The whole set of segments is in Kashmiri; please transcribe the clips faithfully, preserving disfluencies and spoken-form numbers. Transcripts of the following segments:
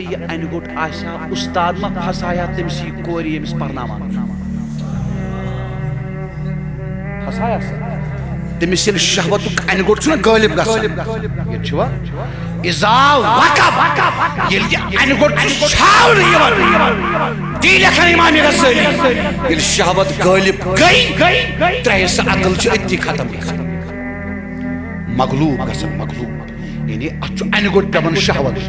یہِ انہِ گوٚٹ آسہِ ہا، اُستاد ما پھسایہِ ہا تٔمِس یہِ کورِ، ییٚمِس پرناوان چھُ؟ پھسایہِ ہا سا؟ تٔمِس ییٚلہِ شہوتُک انہِ گوٚٹ چھُنہ غٲلب گژھان، ییٚتہِ چھُوا؟ اذا وقب، ییٚلہِ یہِ انہِ گوٚٹ چھُ چھاونہٕ یِوان، تی لیکھان امام غزالی، ییٚلہِ شہوت غٲلب گٔے، ترٛےٚ حصہٕ عقل چھِ أتھی ختم گژھان۔ مغلوب گژھان، مغلوب۔ یعنی اتھ چھُ انہِ گوٚٹ پٮ۪وان شہوت۔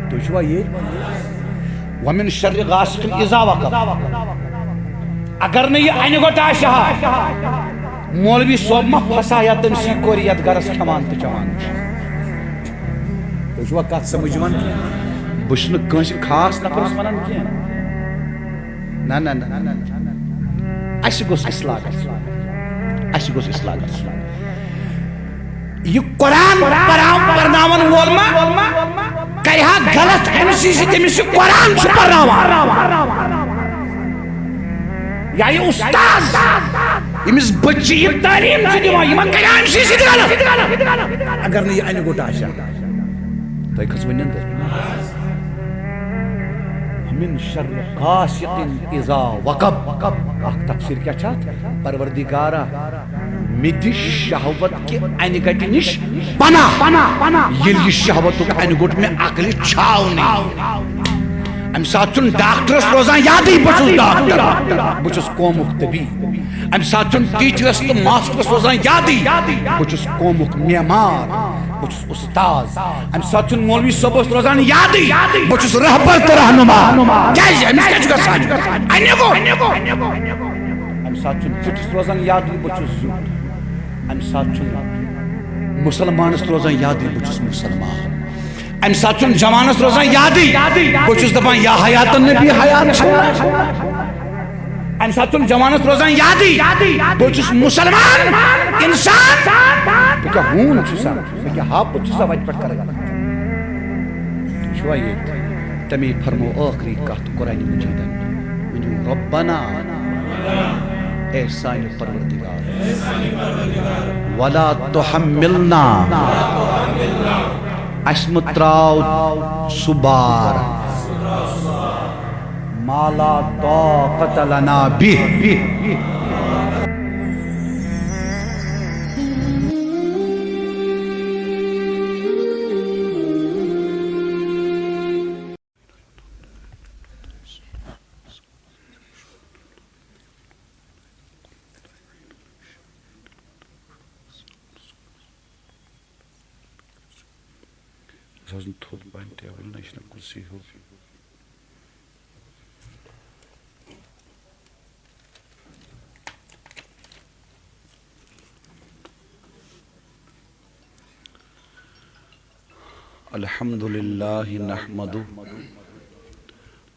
تُہۍ چھِوا یہِ؟ ومن شر غاسق اذا وقب۔ اگر نہٕ یہِ انہِ گوٚٹ آسہِ ہا، مولوی صٲب ما پھسا یا تٔمۍ سٕے کوٚر یتھ گرس کھٮ۪وان تہٕ چٮ۪وان۔ تُہۍ چھِوا کتھ سمجھ یِوان؟ بہٕ چھُس نہٕ کٲنٛسہِ خاص نفرس ونان کینٛہہ۔ نہ، نہ، نہ، نہ، نہ۔ اَسہِ گوٚژھ اصلاح گژھُن۔ اَسہِ گوٚژھ اصلاح گژھُن۔ یہِ قرآن پران، پرناون وول ما کرِ ہا غلط؟ أمِس یہِ، تٔمِس یہِ قرآن چھُ پرناوان۔ یا یہِ استاد، ییٚمِس بچی یہِ تعلیٖم چھِ دِوان، یہِ ما کرِ ہا أمِس یہِ سۭتۍ غلط؟ اگر نہٕ یہِ انہِ گوٚٹ آسہِ ہا۔ تۄہہِ کھٔژوٕ نِندٕر؟ من شر غاسق اذا وقب۔ اکھ تفسیر کیا چھا؟ پروردگارا، مےٚ دِ شہوت کہِ انہِ گٹہِ نِش پناہ۔ ییٚلہِ یہِ شہوتُک انہِ گوٚٹ مےٚ عقلہِ چھاو نہٕ، امہِ ساتہٕ چھُنہٕ ڈاکٹرس روزان یادٕے بہٕ چھُس ڈاکٹر، بہٕ چھُس قومُک طبیب۔ امہِ ساتہٕ چھُنہٕ ٹیچرس تہٕ ماسٹرس روزان یادٕے، بہٕ چھُس قومُک معمار، بہٕ چھُس استاد۔ امہِ ساتہٕ چھُنہٕ مولوی صٲبس روزان یادٕے، بہٕ چھُس رہبر تہٕ رہنما۔ کیازِ؟ أمِس کیٛاہ چھُ گژھان؟ انہِ گوٚٹ۔ امہِ ساتہٕ چھُنہٕ زِٹھِس روزان یادٕے، بہٕ چھُس زیُٹھ۔ امہِ ساتہٕ چھُنہٕ مُسلمانس روزان یادٕے، بہٕ چھُس مُسلمان۔ امہِ ساتہٕ چھُنہٕ جوانس روزان یادٕے، بہٕ چھُس دپان، یا حیات النبی حیات چھُ۔ امہِ ساتہٕ چھُنہٕ جوانس روزان یادٕے، بہٕ چھُس مُسلمان انسان۔ بہٕ کیٛاہ ہوٗن چھُسا؟ بہٕ کیٛاہ ہاپُت چھُسا وتہِ پٮ۪ٹھ کران؟ تُہۍ چھِوا ییٚتہِ؟ تَمے فرمو ٲخری کتھ قرآنِ مجیدن، ؤنِو، ربنا، اے سانہِ پروردگار، ولا تحملنا، اَسہِ مہٕ ترٛاو سُہ بار، ما لا طاقت لنا به۔ یہِ حظ نہٕ تھوٚد پَہَن ٹیبٕل نہ، یہِ چھِنہٕ کُرسی ہیوٚر۔ الحمد لله نحمده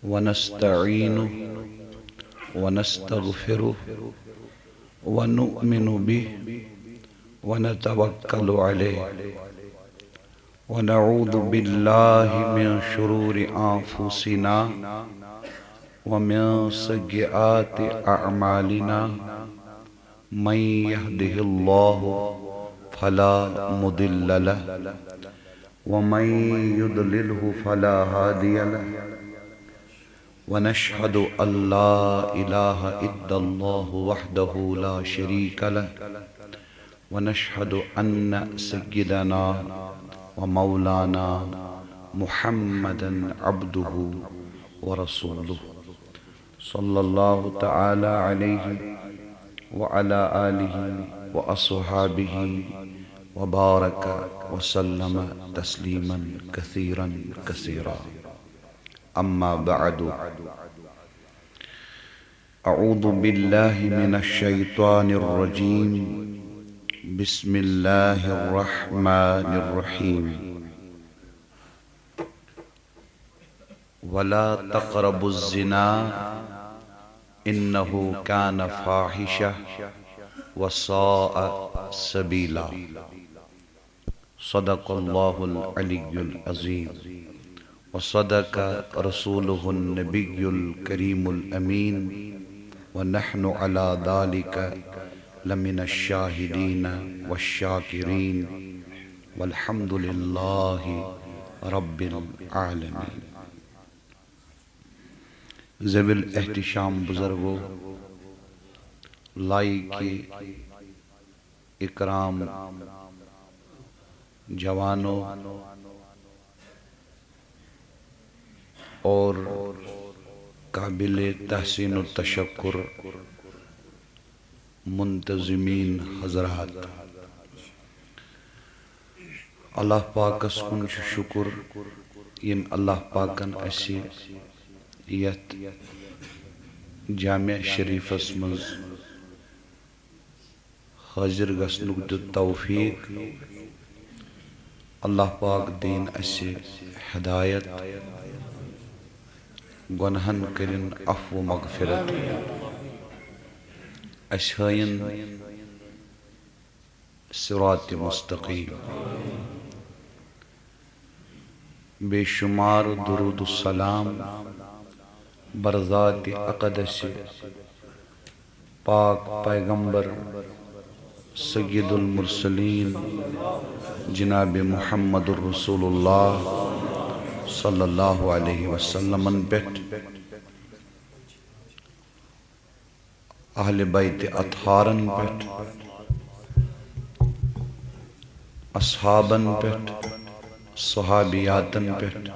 ونستعينه ونستغفره ونؤمن به ونتوكل عليه ونعوذ بالله من شرور أنفسنا ومن سيئات أعمالنا. من يهده الله فلا مضل له ومن يضلله فلا هادي له. ونشهد أن لا إله إلا الله وحده لا شريك له. ونشهد أن سيدنا ومولانا محمدا عبده ورسوله. صلى الله تعالى عليه وعلى آله وأصحابه وبارك وسلم تسليما كثيرا كثيرا. أما بعد، أعوذ بالله من الشيطان الرجيم. بسم الله الرحمن الرحيم. ولا تقربوا الزنا إنه كان فاحشة وساء سبيلا. صدق الله العلي العظيم وصدق رسوله النبي الكريم الأمين ونحن على ذلك لمن الشاهدين والشاكرين والحمد لله رب العالمین۔ ذوی الاحتشام بزرگو، لائق اکرام جوانو اور قابل تحسین و تشکر منتظمین حضرات، اللہ پاکس کُن چھُ شُکر، ییٚمۍ اللہ پاکن اسہِ یتھ جامع شریفس منٛز حٲضِر گژھنُک دیُت توفیٖق۔ اللہ پاک دِیِن اَسہِ ہدایت، گۄنہَن کٔرِن عفو مغفرت، اَسہِ ہٲیِن صراط مستقیم۔ بے شمار درود و سلام بر ذات اقدس پاک پیغمبر سید المرسلین جناب محمد الرسول اللہ صلی اللہ علیہ وسلمن پٮ۪ٹھ، اہل بیت اطہارن پٮ۪ٹھ، اصحابن پٮ۪ٹھ، صحابیاتن پٮ۪ٹھ،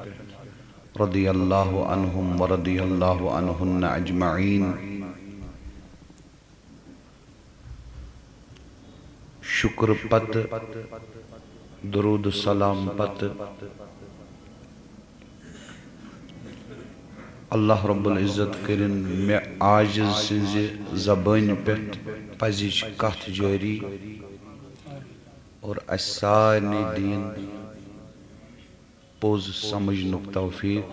رضی اللہ عنہم ورضی اللہ عنہن اجمعین۔ شکر پتہٕ، درود و سلام پتہٕ، اللہ رب العزت کٔرِن مےٚ عاجز سٕنٛزِ زبٲنہِ پٮ۪ٹھ پزِچ کتھ جٲری اور اسہِ سارنٕے دِیِن پوٚز سمجھنُک توفیٖق۔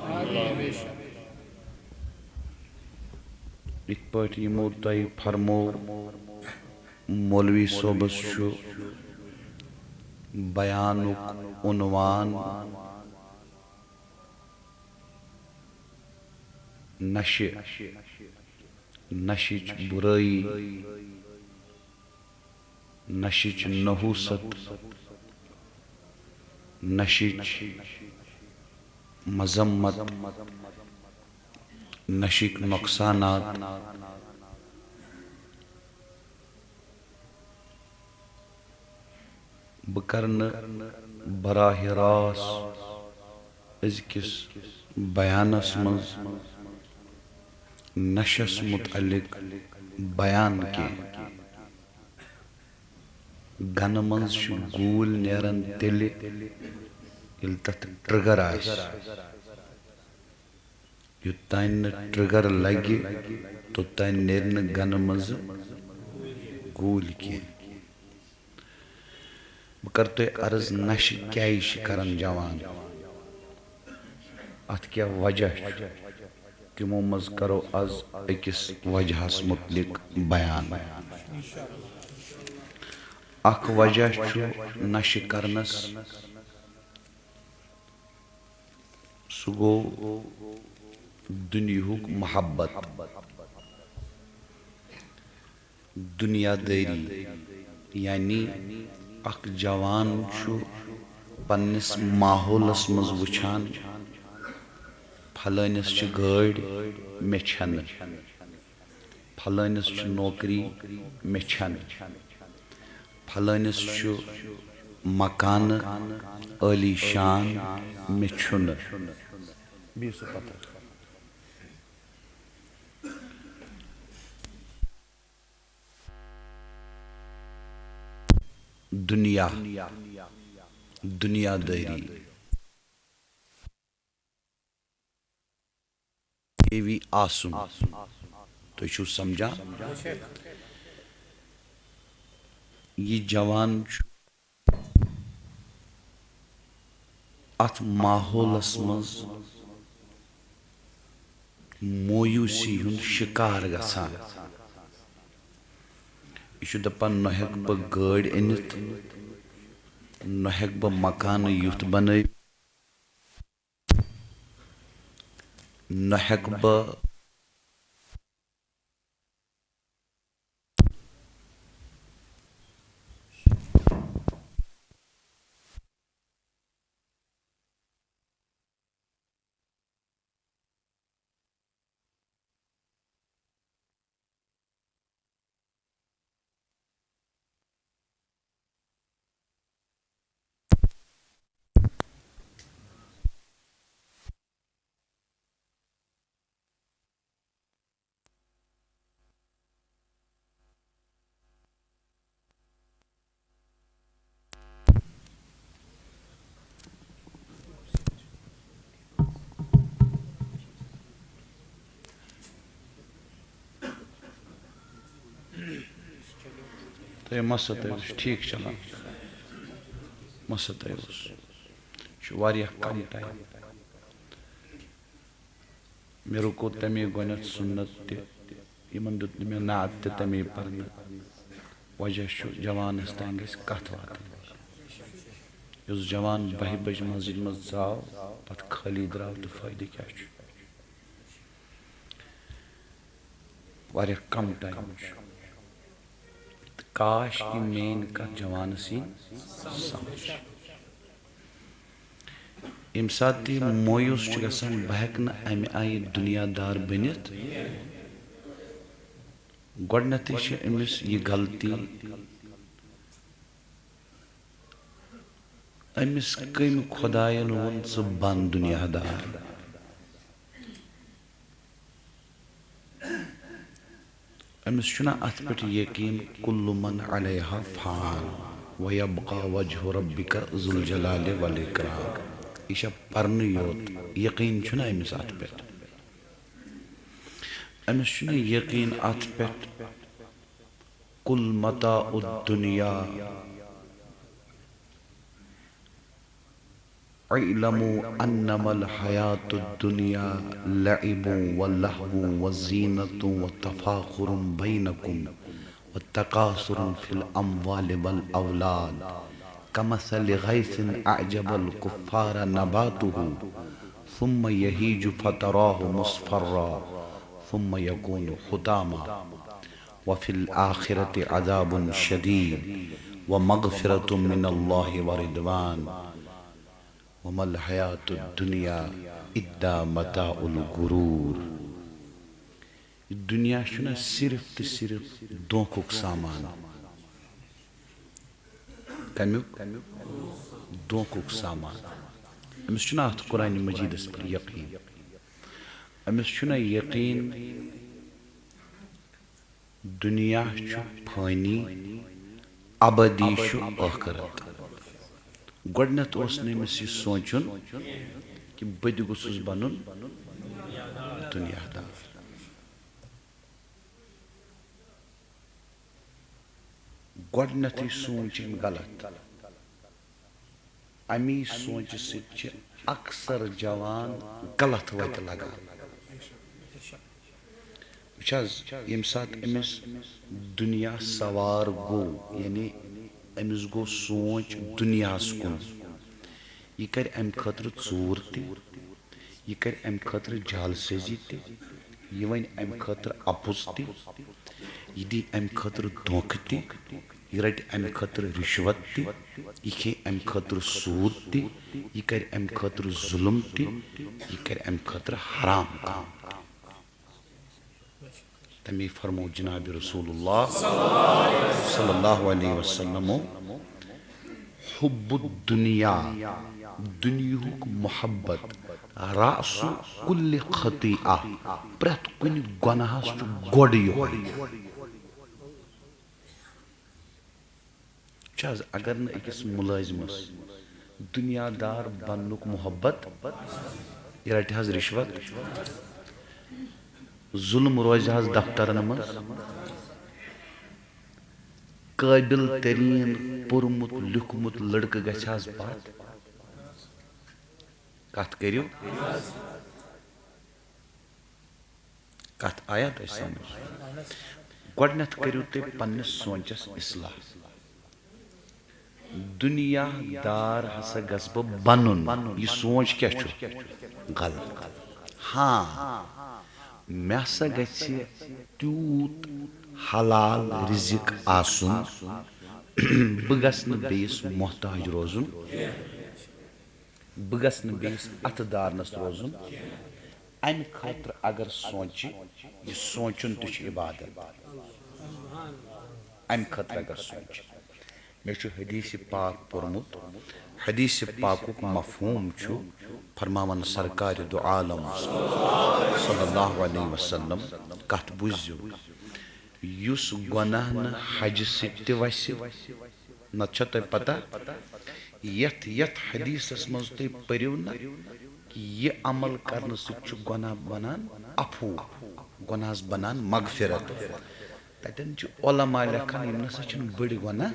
یِتھ پٲٹھۍ یِمو تۄہہِ فرموو، مولوی صٲبس چھُ بیانُک عنوان نشہِ، نشٕچ بُرٲیی، نشٕچ نحوست، نشٕچ مذمت، نشٕکۍ نقصانات۔ بہٕ کرٕ نہٕ براہ راست أزکِس بیانس منٛز نشس متعلق بیان کینٛہہ۔ گنہٕ منٛز چھُ گوٗلۍ نیران تیٚلہِ، ییٚلہِ تتھ trigger آسہِ۔ یوٚتام نہٕ trigger لگہِ، توٚتام نیرِ نہٕ گنہٕ منٛزٕ گوٗلۍ کینٛہہ۔ بہٕ کرٕ تۄہہِ عرض، نشہٕ کیٛازِ چھِ کران جوان؟ اتھ کیٛاہ وجہ چھُ؟ تِمو منٛز کرو از أکِس وجہس متعلق بیان۔ اکھ وجہ چھُ نشہٕ کرنس، سُہ گوٚو دُنیاہُک محبت، دُنیا دٲری، یعنی اکھ جوان چھُ پننِس ماحولس منٛز وٕچھان، پھلٲنِس چھِ گٲڑۍ، مےٚ چھَنہٕ۔ پھلٲنِس چھِ نوکری، مےٚ چھَنہٕ۔ پھلٲنِس چھُ مکانہٕ عٲلی شان، مےٚ چھُنہٕ۔ بِہِو سا پتھر۔ دُنیا، دُنیا دٲری۔ کے وی آسُن۔ تُہۍ چھِو سمجھان؟ یہِ جوان چھُ اتھ ماحولس منٛز مویوٗسی ہُنٛد شِکار گژھان۔ یہِ چھُ دپان، نہ ہٮ۪کہٕ بہٕ گٲڑۍ أنِتھ، نہ ہٮ۪کہٕ بہٕ مکانہٕ یُتھ بنٲوِتھ، نہ ہٮ۪کہٕ بہٕ تُہۍ مہ ستٲیوس، ٹھیٖک چلان، مہ ستٲیوس، یہِ چھُ واریاہ کم ٹایم۔ مےٚ رُکو تَمے گۄڈٕنٮ۪تھ سُنت تہِ، یِمن دیُت نہٕ مےٚ نعت تہِ تَمے پرنہٕ۔ وجہ چھُ، جوانس تام گژھِ کتھ واتٕنۍ۔ یُس جوان بَہہِ بجہِ مسجد منٛز ژاو، پتہٕ خٲلی درٛاو، تہٕ فٲیدٕ کیٛاہ چھُ؟ واریاہ کم ٹایم چھُ۔ تہٕ کاش کہِ میٲنۍ کتھ جوانس یی سمجھ۔ ییٚمہِ ساتہٕ تہِ یہِ مویوٗس چھُ گژھان، بہٕ ہٮ۪کہٕ نہٕ امہِ آیہِ دُنیا دار بٔنِتھ، گۄڈٕنیتھٕے چھِ أمِس یہِ غلطی، أمِس کٔمۍ خۄداین ووٚن، "ژٕ بن دُنیا دار"؟ أمِس چھُنہ اَتھ پٮ۪ٹھ یقیٖن، "کل من علیہا فان ویبقی وجہ ربک ذو الجلال والاکرام"؟ یہِ چھا پرنہٕ یوت، یقیٖن چھُنہ أمِس اَتھ پٮ۪ٹھ۔ أمِس چھُنہ یقیٖن اَتھ پٮ۪ٹھ، "کل متاع الدنیا"، "اعلموا انما الحیات الدنیا لعب و لہو و زینت و تفاخر بینکم و تکاثر فی الاموال والاولاد کمثل غیث اعجب الکفار نباته ثم یہیج فتراه مصفرا ثم یکون حطاما وفی الآخرة عذاب شدید ومغفرة من اللہ ورضوان وما الحیات الدنیا الا متاع الغرور"۔ یہِ دُنیا چھُنہ صرف تہٕ صرف دھوکُک سامان۔ کمیُک؟ دھوکُک سامان۔ أمِس چھُنہ اَتھ قرآن مجیدس پٮ۪ٹھ یقیٖن۔ أمِس چھُنہ یقیٖن دُنیا چھُ فٲنی، ابدی چھُ ٲخرت۔ گۄڈٕنیتھ اوس نہٕ أمِس یہِ سونٛچُن کہِ بہٕ تہِ گوٚژھُس بنُن دُنیا دار۔ گۄڈٕنیتھٕے سونٛچ أمۍ غلط۔ امی سونچہِ سۭتۍ چھِ اکثر جوان غلط وتہِ لگان۔ وٕچھ حظ، ییٚمہِ ساتہٕ أمِس دُنیا سوار گوٚو، یعنی أمِس گوٚو سونچ دُنیاہس کُن، یہِ کرِ امہِ خٲطرٕ ژوٗر تہِ، یہِ کرِ امہِ خٲطرٕ جعل سٲزی تہِ، یہِ ونہِ امہِ خٲطرٕ اپُز تہِ، یہِ دی امہِ خٲطرٕ دھوکہٕ تہِ، یہِ رٹہِ امہِ خٲطرٕ رشوت تہِ، یہِ کھیٚیہِ امہِ خٲطرٕ سوٗد تہِ، یہِ کرِ امہِ خٲطرٕ ظلم تہِ، یہِ کرِ امہِ خٲطرٕ حرام تہِ۔ تمی فرمو جناب رسول اللہ صلی اللہ علیہ وسلم، "حب الدنیا"، دُنیاہُک محبت، "رأس کل خطیئہ"، پرٛٮ۪تھ کُنہِ گۄناہس چھُ گۄڈٕ یِہوٚے۔ وٕچھ حظ، اگر نہٕ أکِس مُلٲزِمَس دُنیا دار بننُک محبت، یہِ رَٹہِ حظ رِشوت، ظُلم روزِ حظ دفترن منٛز، قٲبِل تریٖن پوٚرمُت لیوٚکھمُت لٔڑکہٕ گژھِ حظ پَتھ۔ کَتھ کٔرِو۔ کتھ آیا تۄہہِ سمجھ؟ گۄڈٕنیتھ کٔرِو تُہۍ پننِس سونچس اصلاح۔ دُنیا دار ہسا گژھٕ بہٕ بنُن، یہِ سونچ کیٛاہ چھُ؟ غلط۔ ہاں، مےٚ ہسا گژھِ تیوٗت حلال رزق آسُن، بہٕ گژھٕ نہٕ بیٚیِس محتاج روزُن۔ بہٕ گژھٕ نہٕ بیٚیِس اَتھٕ دارنَس روزُن۔ اَمہِ خٲطرٕ اگر سونٛچہِ، یہِ سونٛچُن تہِ چھُ عبادت۔ اَمہِ خٲطرٕ اگر سونٛچہِ، مےٚ چھُ حدیث پاک پوٚرمُت۔ حدیث پاکُک مفہوم چھُ، فرماوان سرکار دو عالم صلی اللہ علیہ وسلم، کتھ بوٗزِو، یُس گۄناہ نہٕ حجہِ سۭتۍ تہِ وسہِ، نتہٕ چھا تۄہہِ پتہ، یتھ، یتھ حدیثس منٛز تُہۍ پٔرِو نہ، کہِ یہِ عمل کرنہٕ سۭتۍ چھُ گۄناہ بنان عفو، گۄناہس بنان مغفرت۔ تتٮ۪ن چھِ علماء لیکھان، یِم نسا چھِنہٕ بٔڑۍ گۄناہ،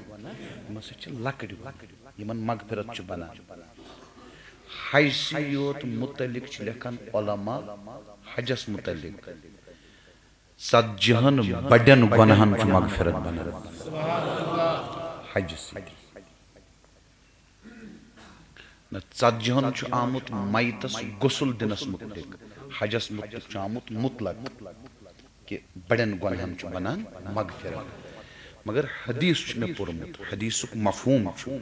یِم ہسا چھِ لۄکٕٹۍ گۄناہ، یِمن مغفرت چھُ بنان۔ حج سٕے یوت متعلق چھِ لیکھان علماء حجس متعلق، ژتجی ہن بڑٮ۪ن گۄناہن چھُ مغفرت بنان حج سۭتۍ۔ نہ، ژتجی ہن چھُ آمُت میتس غسل دِنس متعلق، حجس متعلق چھُ آمُت مطلق کہِ بڑٮ۪ن گۄناہن چھُ بنان مغفرت۔ مگر حدیث چھُ مےٚ پوٚرمُت، حدیثُک مفہوم چھُ،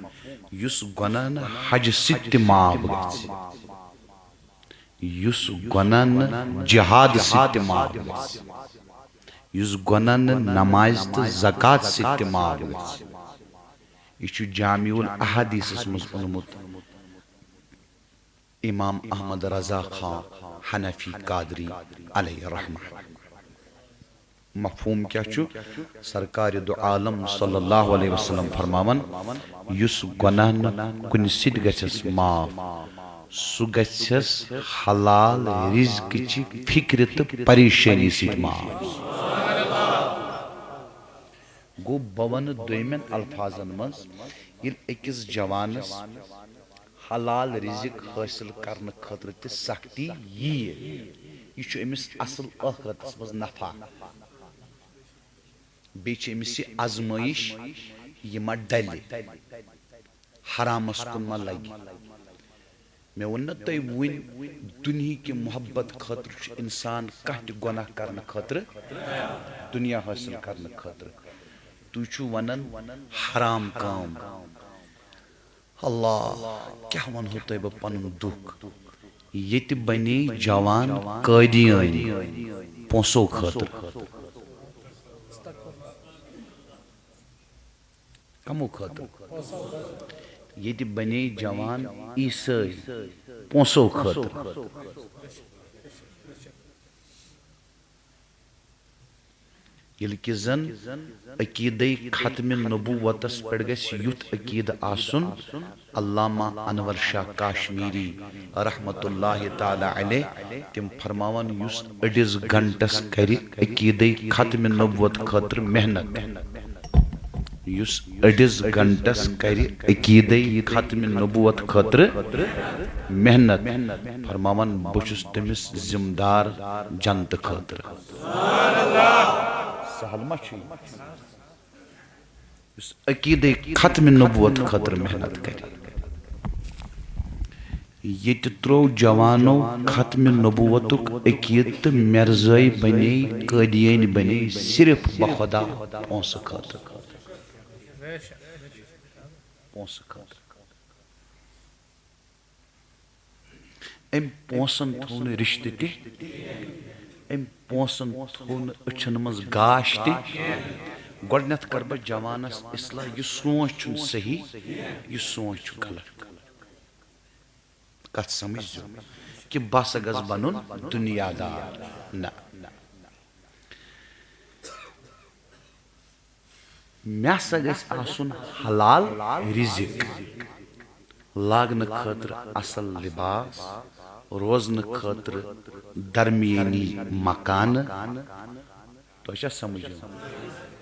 یُس گۄناہ نہٕ حجہِ سۭتۍ تہِ معاف گژھِ، یُس گۄناہ نہٕ جہاد سۭتۍ تہِ معاف گژھِ، یُس گۄناہ نہٕ نماز تہٕ زکات سۭتۍ تہِ معاف گژھِ۔ یہِ چھُ جامع الاحادیثس منٛز اوٚنمُت امام احمد رضا خان حنفی قادری علیہ رحمہ۔ مفہوم کیٛاہ چھُ؟ سرکار دو عالم صلی اللہ علیہ وسلم فرماوان، یُس گۄناہ نہٕ کُنہِ سۭتۍ گژھٮ۪س معاف، سُہ گژھٮ۪س حلال رزقٕچہِ فکرِ تہٕ پریشٲنی سۭتۍ معاف۔ گوٚو، بہٕ وَنہٕ دوٚیمٮ۪ن الفاظن منٛز، ییٚلہِ أکِس جوانس حلال رزق حٲصِل کرنہٕ خٲطرٕ تہِ سختی ییہِ، یہِ چھُ أمِس اصل ٲخرتس منٛز نفع۔ بیٚیہِ چھِ أمِس یہِ آزمٲیِش، یہِ ما ڈلہِ، حرامس کُن ما لگہِ۔ مےٚ ووٚن نہ تۄہہِ وُنۍ، دُنہِکہِ محبت خٲطرٕ چھُ انسان کانٛہہ تہِ گۄناہ کرنہٕ خٲطرٕ، دُنیا حٲصِل کرنہٕ خٲطرٕ۔ تُہۍ چھِو ونان حرام کٲم۔ اللہ، کیٛاہ ونہو تۄہہِ بہٕ پنُن دُکھ؟ ییٚتہِ بنے جوان قٲدیٲنۍ پونٛسو خٲطرٕ۔ کمو خٲطرٕ؟ ییٚتہِ بنے جوان عیسٲے پونٛسو خٲطرٕ۔ ییٚلہِ کہِ زن عقیدے ختم نبوتس پٮ۪ٹھ گژھِ یُتھ عقیدٕ آسُن، علامہ انور شاہ کاشمیری رحمت اللہ تعالی علیہ، تِم فرماوان، یُس أڑِس گھنٹس کرِ عقیدے ختم نبوت خٲطرٕ محنت، یُس أڑِس گھنٹس کرِ عقیدے ختم نبوت خٲطرٕ محنت، فرماوان، بہٕ چھُس تٔمِس ذمہٕ دار جنتہٕ خٲطرٕ۔ سہل ما چھُ یہِ؟ یُس عقیدے ختم نبوت خٲطرٕ محنت کرِ۔ ییٚتہِ ترٛوو جوانو ختم نبوتُک عقیدٕ تہٕ مرزٲے بنے، قٲدیٲنۍ بنے صرف بخدا پونٛسہٕ خٲطرٕ۔ پونٛسہٕ خٲطرٕ۔ أمۍ پونٛسن تھوٚو نہٕ رِشتہٕ تہِ، أمۍ پونٛسن تھوٚو نہٕ أچھن منٛز گاش تہِ۔ گۄڈٕنٮ۪تھ کَرٕ بہٕ جوانس اصلاح، یہِ سونٛچ چھُنہٕ صحیح، یہِ سونٛچ چھُ غلط۔ کتھ سمجھ زیو کہِ بہٕ ہسا گژھٕ بنُن دُنیا دار۔ نہ، مےٚ ہسا گژھِ آسُن حلال رزق، لاگنہٕ خٲطرٕ اصل لباس، روزنہٕ خٲطرٕ درمیٲنی مکانہٕ۔ تۄہہِ چھا سمجھ یِوان؟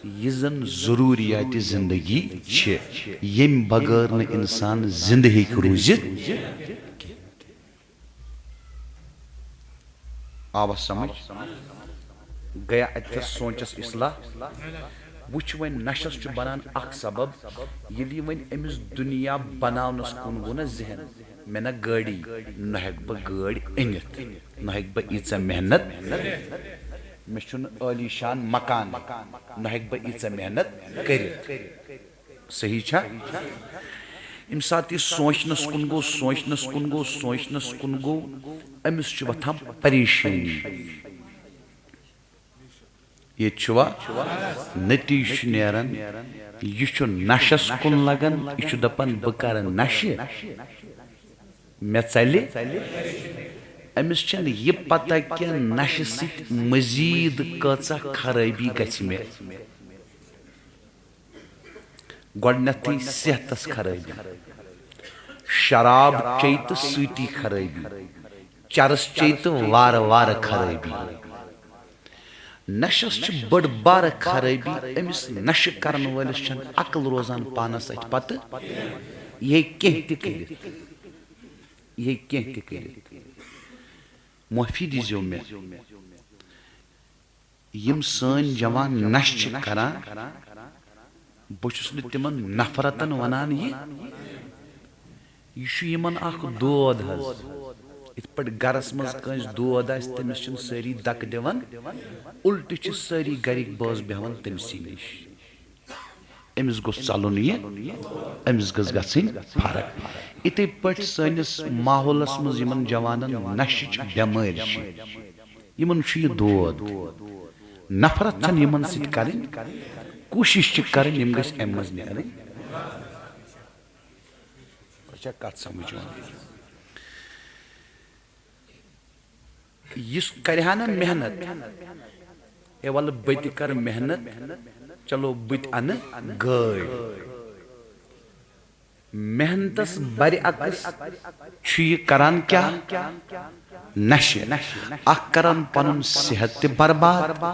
یہِ زن ضروریات زندگی چھِ، ییٚمہِ بغٲر نہٕ انسان زندٕ ہیٚکہِ روٗزِتھ۔ آوا سمجھ؟ گیا اتہِ تھس سونچس اصلاح۔ وٕچھ وۄنۍ نشس چھُ بنان اکھ سبب، ییٚلہِ یہِ وۄنۍ أمِس دُنیا بناونس کُن گوٚو نہ ذہن، مےٚ نہ گٲڑی، نہ ہٮ۪کہٕ بہٕ گٲڑۍ أنِتھ، نہ ہٮ۪کہٕ بہٕ ییٖژاہ محنت، مےٚ چھُنہٕ عٲلی شان مکان، نہ ہٮ۪کہٕ بہٕ ییٖژاہ محنت کٔرِتھ۔ صحیح چھا؟ ییٚمہِ ساتہٕ یہِ سونٛچنَس کُن گوٚو، سونٛچنَس کُن گوٚو، سونٛچنَس کُن گوٚو، أمِس چھُ وۄتھان پریشٲنی۔ ییٚتہِ چھُوا؟ نتیٖجہٕ چھُ نیران، یہِ چھُ نشس کُن لگان، یہِ چھُ دپان، "بہٕ کرٕ نشہِ، مےٚ ژلہِ۔" أمِس چھَنہٕ یہِ پتہ کہِ نشہِ سۭتۍ مزید کۭژاہ خرٲبی گژھِ مےٚ۔ گۄڈٕنیتھٕے صحتس خرٲبی، شراب چیٚیہِ تہٕ سۭتی خرٲبی، چرس چیٚیہِ تہٕ وارٕ وارٕ خرٲبی۔ نشس چھِ بٔڑ بارٕ خرٲبی، أمِس نشہٕ کرن وٲلِس چھنہٕ عقل روزان پانس اَتھِ پتہٕ۔ یہِ ہیٚکہِ کینٛہہ تہِ کٔرِتھ، یہِ ہیٚکہِ کینٛہہ تہِ کٔرِتھ۔ معٲفی دیٖزیو مےٚ، یِم سٲنۍ جوان نشہٕ چھِ کران، بہٕ چھُس نہٕ تِمن نفرتن ونان یہِ۔ یہِ چھُ یِمن اکھ دود حظ۔ یِتھ پٲٹھۍ گرس منٛز کٲنٛسہِ دود آسہِ، تٔمِس چھِنہٕ سٲری دکہٕ دِوان، الٹہٕ چھِ سٲری گرِکۍ بٲژ بیٚہوان تٔمسٕے نِش۔ أمِس گوٚژھ ژلُن یہِ، أمِس گٔژھ گژھٕنۍ فرق۔ یِتھے پٲٹھۍ سٲنِس ماحولس منٛز یِمن جوانن نشہٕچ بٮ۪مٲرۍ چھِ، یِمن چھُ یہِ دود۔ نفرت چھنہٕ یِمن سۭتۍ کرٕنۍ، کوٗشش چھِ کرٕنۍ یِم گٔژھۍ امہِ منٛز نیرٕنۍ۔ تۄہہِ چھا کتھ سمجھ یِوان؟ یُس کرِ ہا نہٕ محنت، ہے ولہٕ بہٕ تہِ کرٕ محنت، چلو بہٕ تہِ انہٕ گٲڑۍ۔ محنتس برعکس چھُ یہِ کران کیٛاہ؟ نشہٕ۔ اکھ کران پنُن صحت تہِ برباد،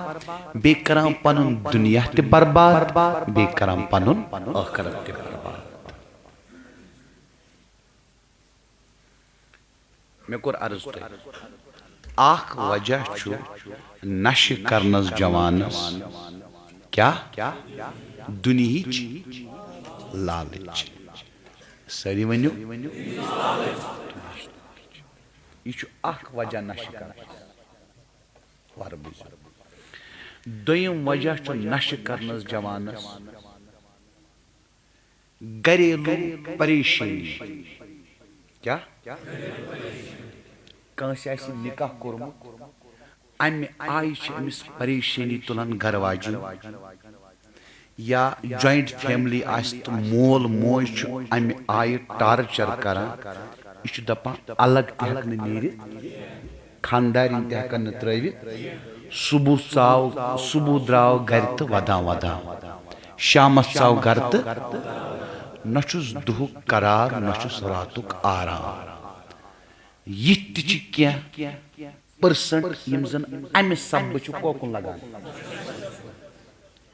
بیٚیہِ کران پنُن دُنیا تہِ برباد، بیٚیہِ کران پنُن ٲخرت تہِ برباد۔ مےٚ کوٚر عرض تۄہہِ، اکھ وجہ چھُ نشہٕ کرنس جوانس کیٛاہ؟ دُنیہٕچ لالچ۔ سٲری ؤنِو، یہِ چھُ اکھ وجہ نشہٕ کرنس۔ وَرٕ بوٗزِو۔ دوٚیِم وجہ چھُ نشہٕ کرنس جوانس گھریلو پریشانی۔ کیا؟ کٲنٛسہِ آسہِ نکاح کوٚرمُت، امہِ آیہِ چھِ أمِس پریشانی تُلان گھرٕ واجٮ۪ن۔ یا جوائنٹ فیملی آسہِ تہٕ مول موج چھُ امہِ آیہِ ٹارچر کران، یہِ چھُ دپان الگ تہِ ہٮ۪کہٕ نہٕ نیٖرِتھ۔ خاندارِنۍ تہِ ہٮ۪کن نہٕ ترٲوِتھ۔ صبح ژاو، صبح درٛاو گرِ تہٕ ودان ودان شامس ژاو گرٕ تہٕ نہ چھُس دُہُک قرار، نہ چھُس راتُک آرام۔ یِتھ تہِ چھِ کینٛہہ پٔرسنٹ یِم زن امہِ سببہٕ چھِ کوکُن لگان۔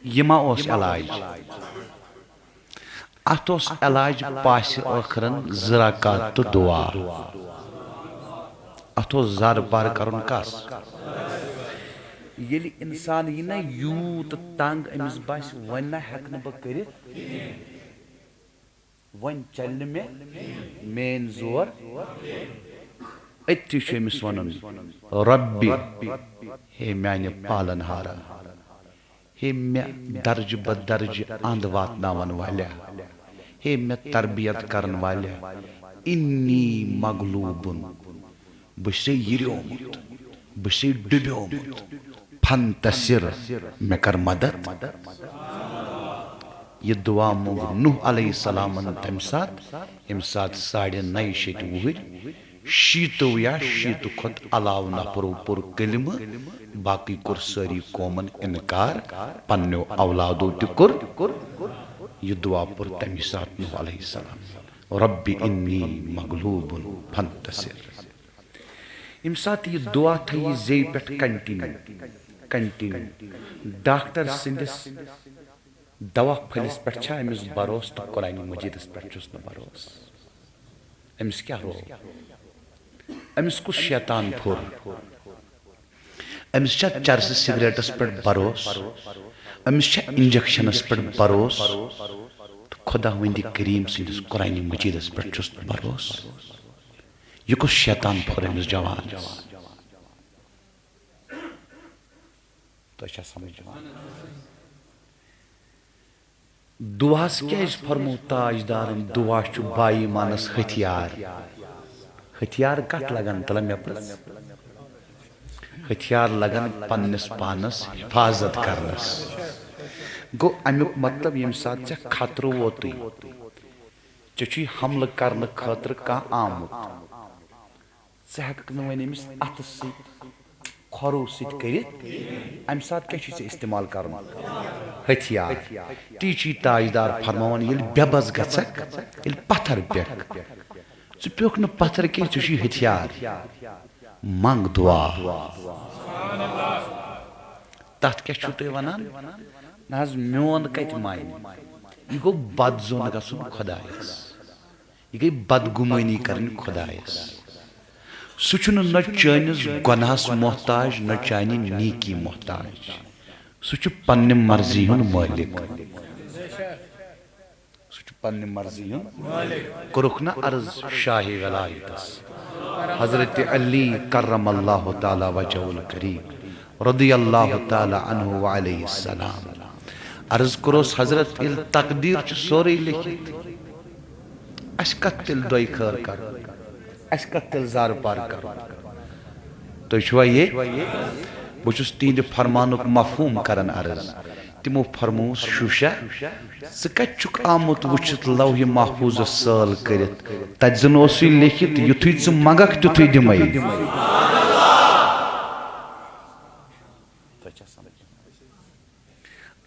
یہِ ما اوس علاج؟ اتھ اوس علاج پاسہِ ٲخرن زٕ رکعت تہٕ دعا۔ اتھ اوس زارٕ پار کرُن کس؟ ییٚلہِ انسان یی نہ یوٗت تنگ، أمِس باسہِ، وۄنۍ نہ ہٮ۪کہٕ نہٕ بہٕ کٔرِتھ، وۄنۍ چلہِ نہٕ مےٚ میٲنۍ زور۔ أتھی چھُ أمِس ونُن، رۄبِ، ہے میانہِ پالن ہارا، ہے مےٚ درجہٕ بدرجہٕ اند واتناون والیا، ہے مےٚ تربیت کرن والیا، انی مغلوبن، بہٕ چھُسے یِریومُت، بہٕ چھُسے ڈُبیومُت، فانتصر، مےٚ کر مدد۔ یہِ دعا موٚنگ نوح علیہ السلامن تمہِ ساتہٕ، ییٚمہِ ساتہٕ ساڑِ نَیہِ شیٚتہِ وُہٕرۍ شیٖتو یا شیٖتہٕ کھۄتہٕ علاوٕ نفرو پوٚر کلمہٕ، باقٕے کوٚر سٲری قومن انکار، پننیو اولادو تہِ کوٚر۔ یہِ دعا پوٚر تمی ساتہٕ نوح علیہ السلام، رب انی مغلوب فانتصر۔ ییٚمہِ ساتہٕ یہِ دعا تھایہِ زیٚوِ پٮ۪ٹھ کنٹینیو، کنٹینیو، ڈاکٹر سٕنٛدِس دوا پھٔلِس پٮ۪ٹھ چھا أمِس بھروسہٕ تہٕ قرآنِ مجیدس پٮ۪ٹھ چھُس نہٕ بھروسہٕ؟ أمِس کیٛاہ روو؟ أمِس کُس شیطان پھوٚر؟ أمِس چھا چرسہٕ سگریٹس پٮ۪ٹھ بھروسہٕ؟ أمِس چھا انجیکشنس پٮ۪ٹھ بھروسہٕ؟ تہٕ خداوندِ کریم سٕنٛدِس قرآنِ مجیدس پٮ۪ٹھ چھُس نہٕ بھروسہٕ؟ یہِ کُس شیطان پھوٚر أمِس جوانس؟ تۄہہِ چھا سمجھ یِوان؟ دُعاہس کیازِ فرموو تاجدارن، دُعا چھُ با ایمانس ہتھیار؟ ہتھیار کتھ لگان، تلہ مےٚ پرژھ؟ ہتھیار لگان پننِس پانس حفاظت کرنس۔ گوٚو امیُک مطلب، ییٚمہِ ساتہٕ ژےٚ خطرٕ ووتُے، ژےٚ چھُے حملہٕ کرنہٕ خٲطرٕ کانٛہہ آمُت، ژٕ ہیٚککھ نہٕ وۄنۍ أمِس اَتھٕ سۭتۍ، کھۄرو سۭتۍ کٔرِتھ۔ اَمہِ ساتہٕ کیٛاہ چھُے ژےٚ استعمال کَرُن؟ ہتھیار۔ تی چھُے تاجدار فرماوان، ییٚلہِ بے بس گژھکھ، ییٚلہِ پتھر پیٚکھ، ژٕ پیوٚکھ نہٕ پتھر کینٛہہ، ژےٚ چھُے ہتھیار۔ منٛگ دعا۔ تَتھ کیٛاہ چھُو تُہۍ وَنان؟ نہ حظ، میون کَتہِ مانہِ؟ یہِ گوٚو بد ظۄن گژھُن خۄدایَس۔ یہِ گٔے بدگُمٲنی کَرٕنۍ خۄدایَس۔ سُہ چھُنہٕ نہ چٲنِس گۄناہَس محتاج، نہ چانہِ نیٖکی محتاج۔ سُہ چھُ پننہِ مرضی ہُنٛد مٲلِک۔ سُہ چھُ پننہِ مرضی ہُنٛد۔ کوٚرُکھ نہ عرض شاہِ ولایتس حضرت علی کرم اللہ تعالی وجہ الکریم رضی اللہ تعالی عنہ و علیہ السلام؟ عرض کوٚرُس، حضرت، ییٚلہِ تقدیٖر چھُ سورُے لیکھِتھ، اَسہِ کَتھ تیٚلہِ دۄیہِ خٲر کَرُن؟ اَسہِ کَتھ تیٚلہِ زارٕ پار کَرُن؟ تُہۍ چھِوا ییٚتہِ؟ بہٕ چھُس تِہنٛدِ فرمانُک مفہوٗم کران عرض۔ تِمو فرمووُس، شوٗشا، ژٕ کَتہِ چھُکھ آمُت وٕچھِتھ لوحِ محفوٗظس سٲل کٔرِتھ؟ تَتہِ زَن اوسُے لیکھِتھ، یُتھُے ژٕ منٛگَکھ، تیُتھُے دِمَے۔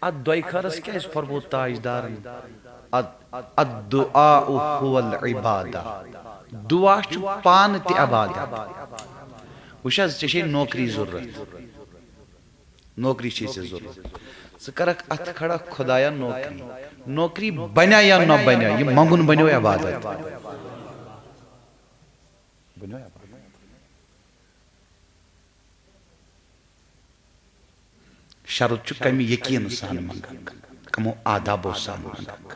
اتھ دۄیہِ خٲرس کیازِ فرموو تاجدارن؟ اد-، الدعاء هو العبادہ۔ دعا چھُ پانہٕ تہِ عبادت۔ وٕچھ حظ، ژےٚ چھے نوکری ضروٗرت، نوکری چھے ژےٚ ضروٗرت۔ ژٕ کرکھ اتھ کھڑا، خۄدایا نوکری، نوکری بنیا یا نہ بنیا، یہِ منٛگُن بنیو عبادت۔ بنیو عبادت۔ شرط چھُ کمہِ یقین سان منٛگکھ، کمو آدابو سان منٛگکھ۔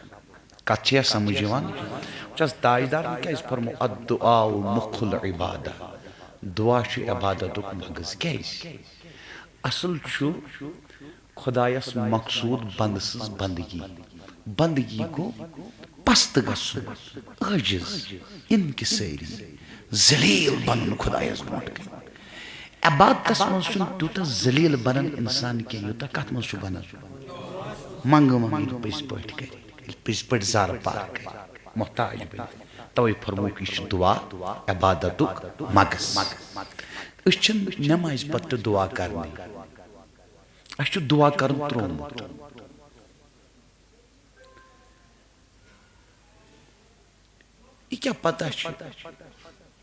کتھ چھےٚ سمجھ یِوان؟ وٕچھ حظ، تاجدارن کیازِ فرمو، الدعاء مخ العبادہ، دعا چھُ عبادتُک مغز۔ کیازِ؟ اصل چھُ خۄدایس مقصود بندٕ سٕنٛز بندگی۔ بندگی گوٚو پست گژھُن، عٲجز، انکسٲری، ذلیل بنُن خۄدایس برونٛٹھ کنہِ۔ عبادتس منٛز چھُنہٕ تیوٗتاہ ذلیل بنان انسان کینٛہہ، یوٗتاہ کتھ منٛز چھُ بنان؟ منٛگہٕ منٛگہٕ ییٚلہِ پٔزۍ پٲٹھۍ کرِ، ییٚلہِ پٔزۍ پٲٹھۍ زارٕ پار کرِ، محتاج بنہِ۔ توے فرمووُکھ، یہِ چھُ دعا عبادتُک مغز۔ أسۍ چھِنہٕ نمازِ پتہٕ تہِ دعا کرنٕے، اَسہِ چھُ دعا کرُن ترٛوومُت۔ یہِ کیٛاہ پتہ چھِ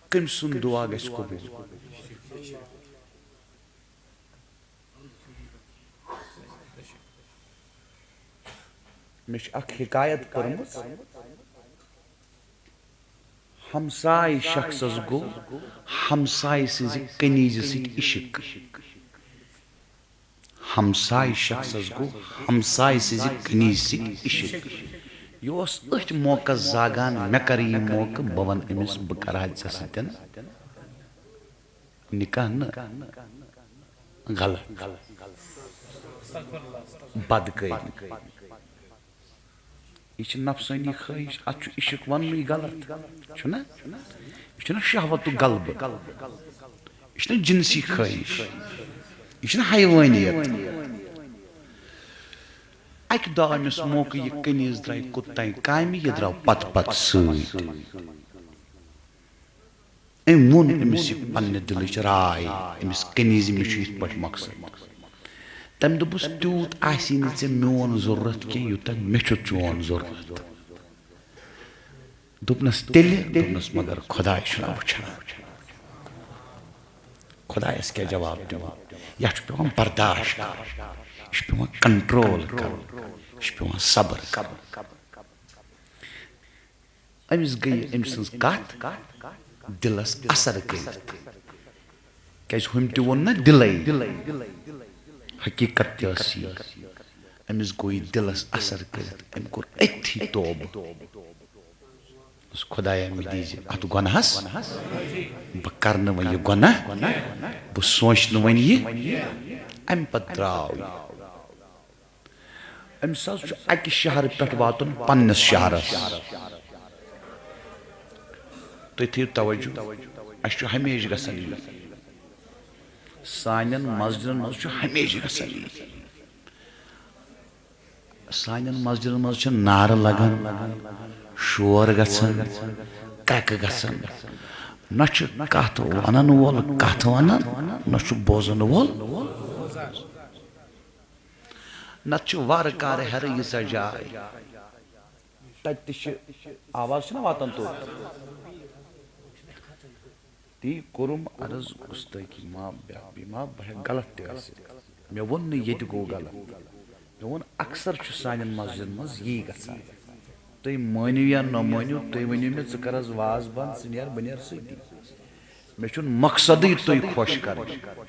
کٔمۍ سُنٛد دُعا گژھِ قبوٗل؟ مےٚ چھِ اکھ حکایت پٔرمٕژ۔ ہمسایہِ شخصس گوٚو ہمسایہِ سٕنٛزِ کنیزِ سۭتۍ عشق۔ ہمسایہِ شخصس گوٚو ہمسایہِ سٕنٛزِ کنیزِ سۭتۍ عشق۔ یہِ اوس أتھۍ موقعس زاگان، مےٚ کر یہِ موقعہٕ، بہٕ ونہٕ أمِس، بہٕ کرٕ ہا ژےٚ سۭتۍ نکاح نہٕ غلط، بدکٲری۔ یہِ چھِ نفسٲنی خٲہِش، اَتھ چھُ عشق وَننُے غلط، چھُنہ؟ یہِ چھُنہ شہوتُک غلبہٕ، یہِ چھُنہ جنسی خٲہِش، یہِ چھُنہ حیوٲنیت۔ اَکہِ دۄہ أمِس موقعہٕ، یہِ کنیز درٛاے کوٚت تام کامہِ، یہِ درٛاو پتہٕ پتہٕ سۭتۍ۔ أمۍ ووٚن أمِس یہِ پننہِ دِلٕچ راے، أمِس کنیزِ، مےٚ چھُ یِتھ پٲٹھۍ مقصد۔ تٔمۍ دوٚپُس، تیوٗت آسی نہٕ ژےٚ میون ضروٗرت کینٛہہ، یوٗتاہ مےٚ چھُ چون ضروٗرت۔ دوٚپنَس تیٚلہِ، دوٚپنَس، مگر خۄداے چھُنہ وٕچھان۔ خۄدایَس کیٛاہ جواب دِمو؟ یَتھ چھُ پٮ۪وان برداشت کَرُن، یہِ چھُ پٮ۪وان کنٹرول کَرُن، یہِ چھُ پٮ۪وان صبر کَرُن۔ أمِس گٔیہِ أمۍ سٕنٛز کَتھ دِلَس اثر کٔرِتھ، کیٛازِ ہُمۍ تہِ ووٚن نہ دِلَے، حقیٖقت تہِ ٲس یی۔ أمِس گوٚو یہِ دِلَس اثر کٔرِتھ، أمۍ کوٚر أتھی توبہٕ۔ دوٚپُس، خۄدایا، مےٚ دیٖزِ اَتھ گۄناہَس، بہٕ کَرٕ نہٕ وۄنۍ یہِ گۄناہ، بہٕ سونٛچہٕ نہٕ وۄنۍ یہِ۔ اَمہِ پَتہٕ درٛاو یہِ۔ أمِس حظ چھُ اَکہِ شہرٕ پٮ۪ٹھ واتُن پننِس شہرس۔ تُہۍ تھٲیِو توجہ، اَسہِ چھُ ہمیشہِ گژھان یہِ۔ سانٮ۪ن مسجدن منٛز چھُ ہمیشہِ گژھان یہِ۔ سانٮ۪ن مسجدن منٛز چھِ نعرٕ لگان، شور گژھان، کرٛٮ۪کہٕ گژھان۔ نہ چھُ کتھ ونن وول کتھ ونان، نہ چھُ بوزن وول۔ نتہٕ چھُ وارٕ کارٕ ہیرٕ ییٖژاہ جاے۔ تتہِ تہِ چھِ آواز چھِنہ واتان توٚت۔ تی کوٚرُم عرض، گُستٲخی معاف، بے ادبی معاف، بہٕ ہٮ۪کہٕ غلط تہِ ٲسِتھ۔ مےٚ ووٚن نہٕ ییٚتہِ گوٚو غلط۔ مےٚ ووٚن، اکثر چھُ سانٮ۪ن مسجدن منٛز یی گژھان۔ تُہۍ مٲنِو یا نہ مٲنِو، تُہۍ ؤنِو مےٚ، ژٕ کر حظ واز بنٛد، ژٕ نیر، بہٕ نیر سۭتی۔ مےٚ چھُنہٕ مقصدٕے تُہۍ خۄش کرٕنۍ۔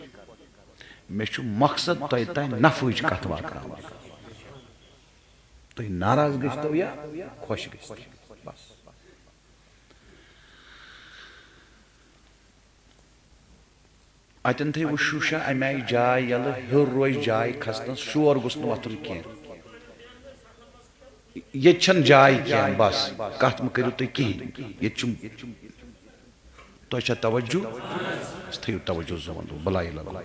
مےٚ چھُ مقصد تۄہہِ تام نفعٕچ کتھ واتناوٕنۍ۔ تُہۍ ناراض گٔژھتو یا خۄش گٔژھتو۔ بس۔ اتٮ۪ن تھٲیِو شوٗشہ امہِ آیہِ جاے یَلہٕ، ہیوٚر روزِ جاے کھسنَس، شور گوٚژھ نہٕ وۄتھُن کینٛہہ۔ ییٚتہِ چھَنہٕ جاے کینٛہہ، بس، کتھ مہٕ کٔرِو تُہۍ کِہیٖنۍ۔ ییٚتہِ چھُ، تۄہہِ چھا توجہ؟ بس، تھٲیِو توجہ زبان، بلا الا اللہ۔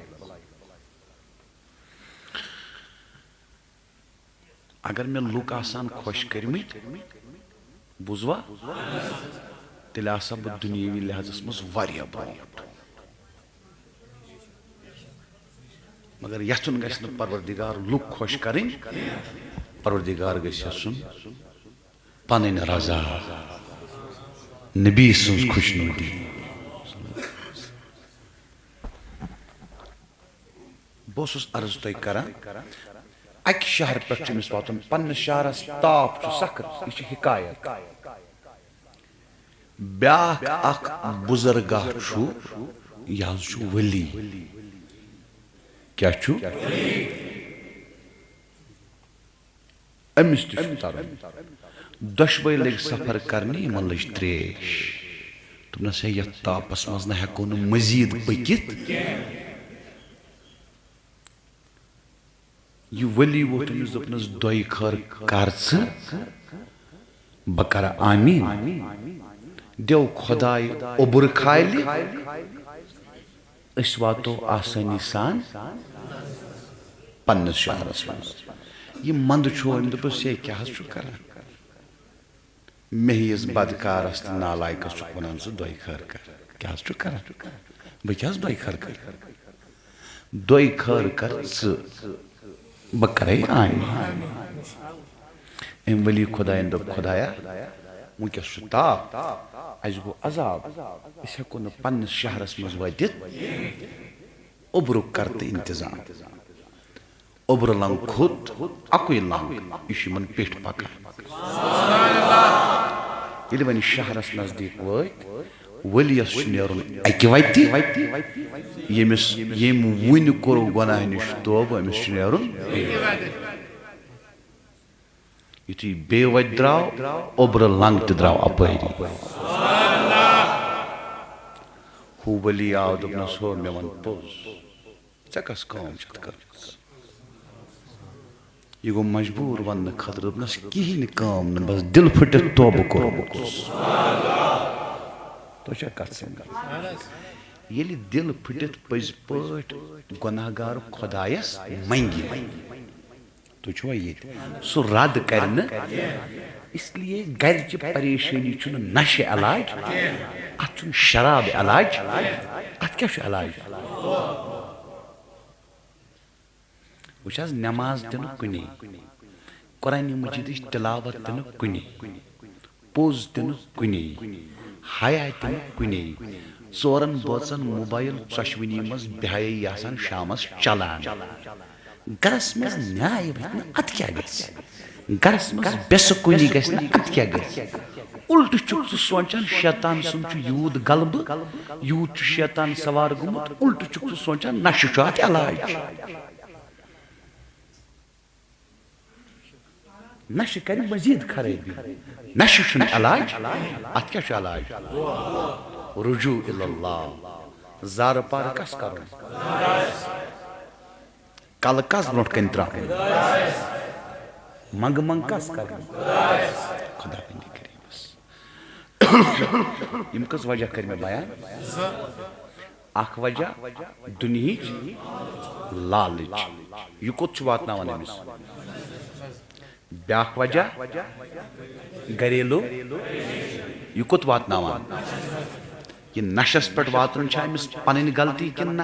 اگر مےٚ لُکھ آسان خۄش کٔرمٕتۍ، بوٗزوا؟ تیٚلہِ آسہٕ ہا بہٕ دُنیٲوی لحاظس منٛز واریاہ برونٛٹھ۔ مگر یژھُن گژھِ نہٕ پروردگار لُکھ خۄش کرٕنۍ، پروردگار گژھِ یژھُن پنٕنۍ رضا، نبی سٕنٛز خۄشنودی۔ بہٕ اوسُس عرض تۄہہِ کران، اَکہِ شہرٕ پٮ۪ٹھ چھُ أمِس واتُن پننِس شہرس، تاپھ چھُ سخت، یہِ چھِ حکایت۔ بیٛاکھ اکھ بُزرگاہ چھُ، یہِ حظ چھُ ولی۔ کیٛاہ چھُ؟ أمِس تہِ چھُ ترُن۔ دۄشوے لٔگۍ سفر کرنہِ، یِمن لٔج تریش۔ دوٚپنس، ہے، یتھ تاپس منٛز نہ ہٮ۪کو نہٕ مزید پٔکِتھ۔ یہِ ولی ووٚتھ أمِس، دوٚپنس، دۄیہِ خٲر کر ژٕ، بہٕ کرٕ آمیٖن۔ دیو خۄداے اوٚبُر کھالہِ، أسۍ واتو آسٲنی سان پننِس شہرس منٛز۔ یہِ منٛدٕ چھُ، أمۍ دوٚپُس، ہے، کیٛاہ حظ چھُ کران؟ مےٚ ہِوِس بدکارس تہٕ نالایکس چھُکھ ونان ژٕ دۄیہِ خٲر کر۔ کیٛاہ حظ چھُکھ کران؟ بہٕ کیٛاہ حظ دۄیہِ خٲر کر؟ دۄیہِ خٲر کر ژٕ، بہٕ کرے آمین۔ أمۍ ولی خۄدایَن دوٚپ، خۄدایا، وٕنکیٚس چھُ تاپھ، اَسہِ گوٚو عذاب، أسۍ ہٮ۪کو نہٕ پننِس شہرس منٛز وٲتِتھ، اوٚبرُک کر تہٕ انتظام۔ اوٚبرٕ لنٛگ کھوٚت، اَکُے لنٛگ، یہِ چھُ یِمن پیٚٹھۍ پکان۔ ییٚلہِ وۄنۍ شہرس نزدیٖک وٲتۍ، ؤلِیَس چھُ نیرُن اَکہِ وَتہِ، ییٚمِس، ییٚمۍ وُنہِ کوٚر گۄناہ نِش توبہٕ، أمِس چھُ نیرُن بیٚیہِ وَتہِ۔ یُتھُے بیٚیہِ وَتہِ درٛاو، اوٚبرٕ لنٛگ تہِ درٛاو اَپٲری۔ ہُہ ؤلی آو، دوٚپنَس، ہو، مےٚ وَن پوٚز، ژےٚ کۄس کٲم چھَتھ کٔرمٕژ؟ یہِ گوٚو مجبوٗر وننہٕ خٲطرٕ، دوٚپنَس، کِہیٖنۍ کٲم نہٕ، بس دِل پھٕٹِتھ توبہٕ کوٚرمُت۔ تۄہہِ چھا کتھ سمجھ؟ ییٚلہِ دِل پھٕٹِتھ پٔزۍ پٲٹھۍ گۄناہ گار خۄدایس منگہِ، تُہۍ چھِوا ییٚتہِ؟ سُہ رد کرِ نہٕ۔ اس لیے گرِ چہِ پریشٲنی چھُنہٕ نشہِ علاج، اتھ چھُنہٕ شراب علاج، اتھ کیٛاہ چھُ علاج؟ وٕچھ حظ، نماز تہِ نہٕ کُنے، قرآن مجیدٕچ تلاوت تہِ نہٕ کُنے، پوٚز تہِ نہٕ کُنے، حیا تہِ نہٕ کُنے، ژورن بٲژن موبایل ژۄشوٕنی منٛز بے حیٲیی آسان شامس چلان۔ گرس منٛز نیاے وتہِ نہٕ، اتھ کیٛاہ گژھِ؟ گرس منٛز بے سکوٗنی گژھِ نہٕ، اتھ کیٛاہ گژھِ؟ الٹہٕ چھُکھ ژٕ سونٛچان، شیطان سُنٛد چھُ یوٗت غلبہٕ، یوٗت چھُ شیطان سوار گوٚمُت، الٹہٕ چھُکھ ژٕ سونٛچان، نشہٕ چھُ اتھ علاج۔ نشہٕ کرِ مزید خرٲبی۔ نشہٕ چھُنہٕ علاج، اتھ کیٛاہ چھُ علاج؟ رجوع الی اللہ۔ زارٕ پارٕ کس کرُن؟ کلہٕ کس برونٛٹھ کنہِ ترٛاوُن؟ منٛگہٕ منٛگ کس کرٕنۍ؟ خۄداوندِ کریٖمس۔ یِم کٔژ وجہ کٔرۍ مےٚ بیان؟ اکھ وجہ دُنہِچ لالٕچ، یہِ کوٚت چھُ واتناوان أمِس؟ بیٛاکھ وجہ گریلو، یہِ کوٚت واتناوان؟ یہِ نشس پٮ۪ٹھ واتُن چھا أمِس پنٕنۍ غلطی کِنہٕ نہ؟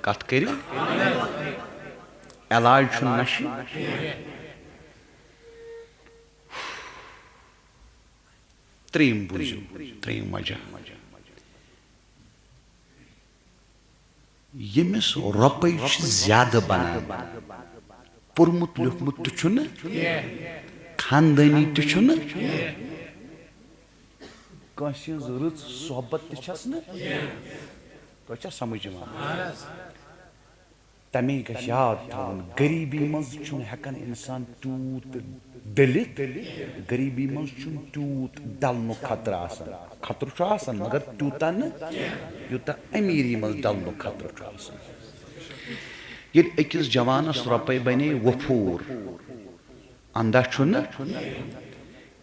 کتھ کٔرِو، علاج چھُنہٕ نشہِ۔ ترٛیٚیِم بوٗزِو، ترٛیٚیِم وجہ۔ ییٚمِس رۄپَے چھِ زیادٕ بنان، پوٚرمُت لیوٚکھمُت تہِ چھُنہٕ، خاندٲنی تہِ چھُنہٕ، کٲنٛسہِ ہٕنٛز رٕژ صحبت تہِ چھَس نہٕ۔ تۄہہِ چھا سمجھ یِوان؟ تَمے گژھِ یاد تھاوُن، غریٖبی منٛز چھُنہٕ ہٮ۪کان اِنسان تیوٗت ڈٔلِتھ، غریٖبی منٛز چھُنہٕ تیوٗت ڈلنُک خطرٕ آسان۔ خطرٕ چھُ آسان، مگر تیوٗتاہ نہٕ، یوٗتاہ أمیٖری منٛز ڈلنُک خطرٕ چھُ آسان۔ ییٚلہِ أکِس جوانَس رۄپَے بَنے وۄپھوٗر، اَنداز چھُنہٕ،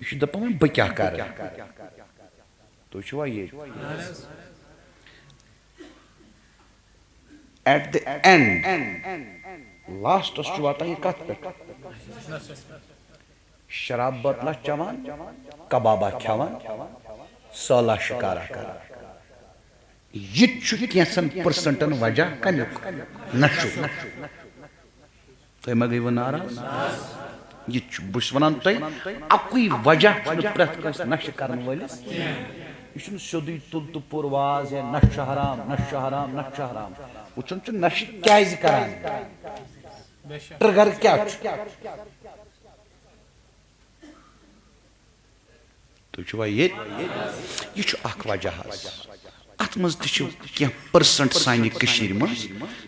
یہِ چھُ دَپان، "وۄنۍ بہٕ کیٛاہ کَرٕ؟" تُہۍ چھِوا ییٚتہِ؟ At the end، لاسٹس چھُ واتان یہِ کتھ پٮ۪ٹھ؟ شراب بٲتلہ چٮ۪وان، کبابہ کھٮ۪وان، سٲلہ شکارہ کران۔ یہِ تہِ چھُ کینٛژن پٔرسنٹن وجہ کمیُک؟ نشُک۔ تُہۍ ما گٔیوٕ ناراض؟ یہِ چھُ، بہٕ چھُس وَنان تۄہہِ، اَکُے وجہ چھُنہٕ پرٛٮ۪تھ کٲنٛسہِ نشہٕ کَرَن وٲلِس۔ یہِ چھُنہٕ سیوٚدُے تُل تہٕ پوٚر واز ہے، نشہٕ چھُ حرام، نشہٕ چھُ حرام، نشہٕ چھُ حرام۔ وٕچھُن چھُ نشہٕ کیٛازِ کَران، ٹرٛگر کیٛاہ چھُ۔ تُہۍ چھِوا ییٚتہِ؟ یہِ چھُ اکھ وجہ حظ۔ اتھ منٛز تہِ چھِ کینٛہہ پٔرسنٹ سانہِ کٔشیٖرِ منٛز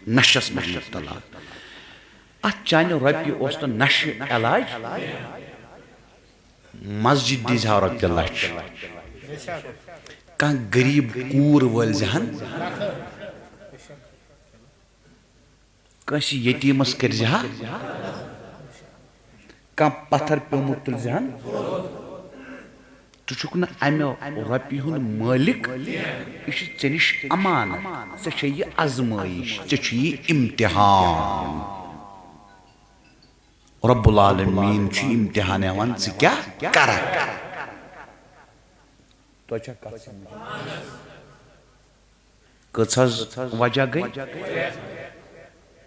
نشس منٛز مُبتلا۔ اتھ چانہِ رۄپیہِ اوس نہٕ نشہٕ علاج، مسجد دیٖزِ ہا رۄپیہِ لچھ۔ کانٛہہ غریٖب کوٗر وٲلۍ زِ ہن۔ کٲنٛسہِ یتیٖمس کٔرۍ زِ ہا، کانٛہہ پتھر پیومُت تُلۍ زِ ہن۔ ژٕ چھُکھ نہٕ امہِ رۄپیہِ ہُنٛد مٲلِک، یہِ چھُ ژےٚ نِش امانت، ژےٚ چھےٚ یہِ آزمٲیِش، ژےٚ چھُ یہِ امتحان۔ رب العالمین چھُ امتحان ہٮ۪وان، ژٕ کیٛاہ کرکھ؟ تۄہہِ چھا کتھ سمجھ؟ کٔژ حظ وجہ گٔے؟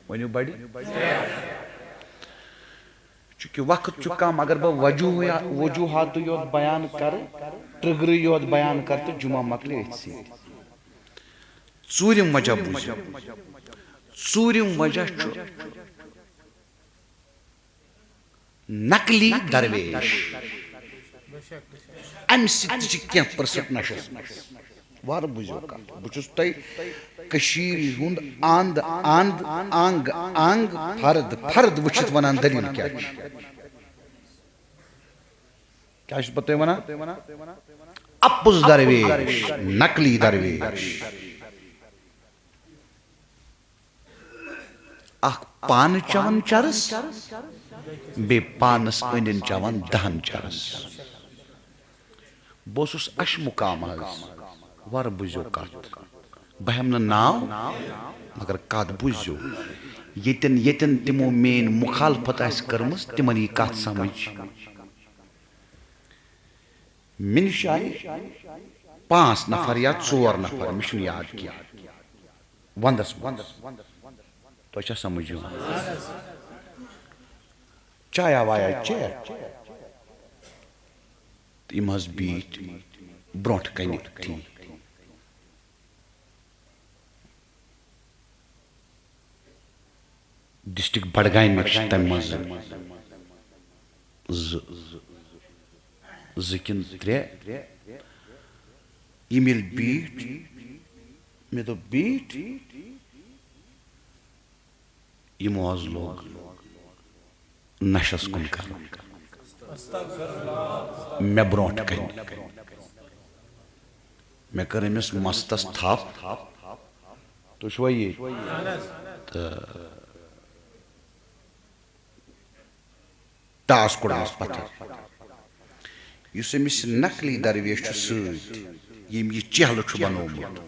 ؤنِو بڑِ۔ چونکہ وقت چھُ کم، اگر بہٕ وجوہ-، وجوہاتٕے یوت بیان کرٕ، ٹرٛگرٕے یوت بیان کرٕ تہٕ جمعہ مۄکلہِ أتھۍ سۭتۍ۔ ژوٗرِم وجہ بوٗزِو۔ ژوٗرِم وجہ چھُ نقلی درویش۔ امہِ سۭتۍ تہِ چھِ کینٛہہ پٔرسنٹ نشس منٛز۔ وارٕ بوٗزِو کتھ، بہٕ چھُس تۄہہِ کٔشیٖرِ ہُنٛد اند اند، انگ انگ، فرد فرد وٕچھِتھ ونان دٔلیٖل کیٛاہ چھِ۔ کیٛاہ چھُس بہٕ تۄہہِ ونان؟ اپُز درویش، نقلی درویش۔ اکھ پانہٕ چٮ۪وان چرس، بیٚیہِ پانس أنٛدۍ أنٛدۍ چٮ۪وان دہن چرس۔ بہٕ اوسُس اَشہِ مُقام حظ، وَرٕ بوٗزِو کَتھ۔ بہٕ ہٮ۪مہٕ نہٕ ناو، مگر کَتھ بوٗزِو۔ ییٚتٮ۪ن، ییٚتٮ۪ن تِمو میٛٲنۍ مُخالفت آسہِ کٔرمٕژ، تِمن یی کَتھ سمجھ۔ مےٚ نِش آیہِ پانٛژھ نفر یا ژور نفر، مےٚ چھُنہٕ یاد کینٛہہ۔ ونٛدس منٛز۔ تۄہہِ چھا سمجھ یِوان؟ چایا وایا چیٚتھ۔ تہٕ یِم حظ بیٖٹھۍ برٛونٛٹھ کنہِ ٹھیٖک۔ ڈسٹرکٹ بڈگامٕکۍ چھِ تَمہِ منٛز زٕ، زٕ کِنہٕ ترٛےٚ۔ یِم ییٚلہِ بیٖٹھۍ، مےٚ دوٚپ، بیٖٹھۍ، یِمو حظ لوگ نشس کُن کرُن۔ مےٚ برونٛٹھ کنہِ۔ مےٚ کٔر أمِس مستس تھپھ۔ تُہۍ چھِوا ییٚتہِ؟ تہٕ ٹاس کوٚڑمَس پَتھر۔ یُس أمِس نقلی درویش چھُ سۭتۍ، ییٚمۍ یہِ چہلہٕ چھُ بنوومُت،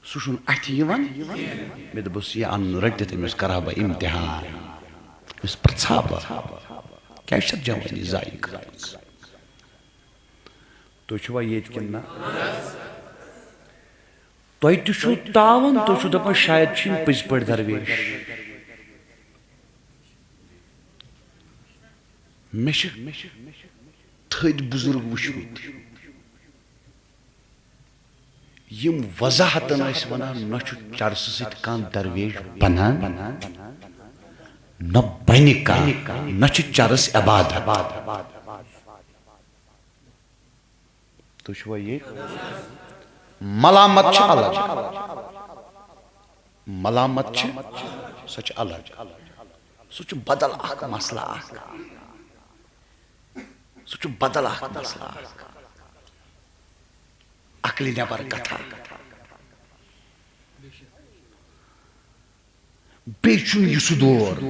سُہ چھُنہٕ اَتھِ یِوان۔ مےٚ دوٚپُس، یہِ اَن رٔٹِتھ، أمِس کَرٕ ہا بہٕ اِمتِحان، أمِس پرٛژھٕ ہا بہٕ، کیٛازِ چھَکھ جوٲنی ضایع کٔرمٕژ؟ تُہۍ چھِوا ییٚتہِ کِنہٕ نہ؟ تۄہہِ تہِ چھُو تاوان، تُہۍ چھِو دَپان شاید چھِ یِم پٔزۍ پٲٹھۍ درویش۔ مےٚ چھِ تھٔدۍ بُزرگ وٕچھمٕتۍ، یِم وضاحتن ٲسۍ ونان، نہ چھُ چرسہٕ سۭتۍ کانٛہہ درویش بنان، نہ بنہِ کانٛہہ، نہ چھُ چرس عبادت۔ تُہۍ چھِوا یہِ؟ ملامت چھِ الگ۔ ملامت چھِ، سۄ چھِ الگ۔ سُہ چھُ بدل اکھ مسلہٕ اکھ۔ سُہ چھُ بدل اکھ مسلہٕ اکھ۔ عقلہِ نٮ۪بر کتھا۔ بیٚیہِ چھُنہٕ یہِ سُہ دور۔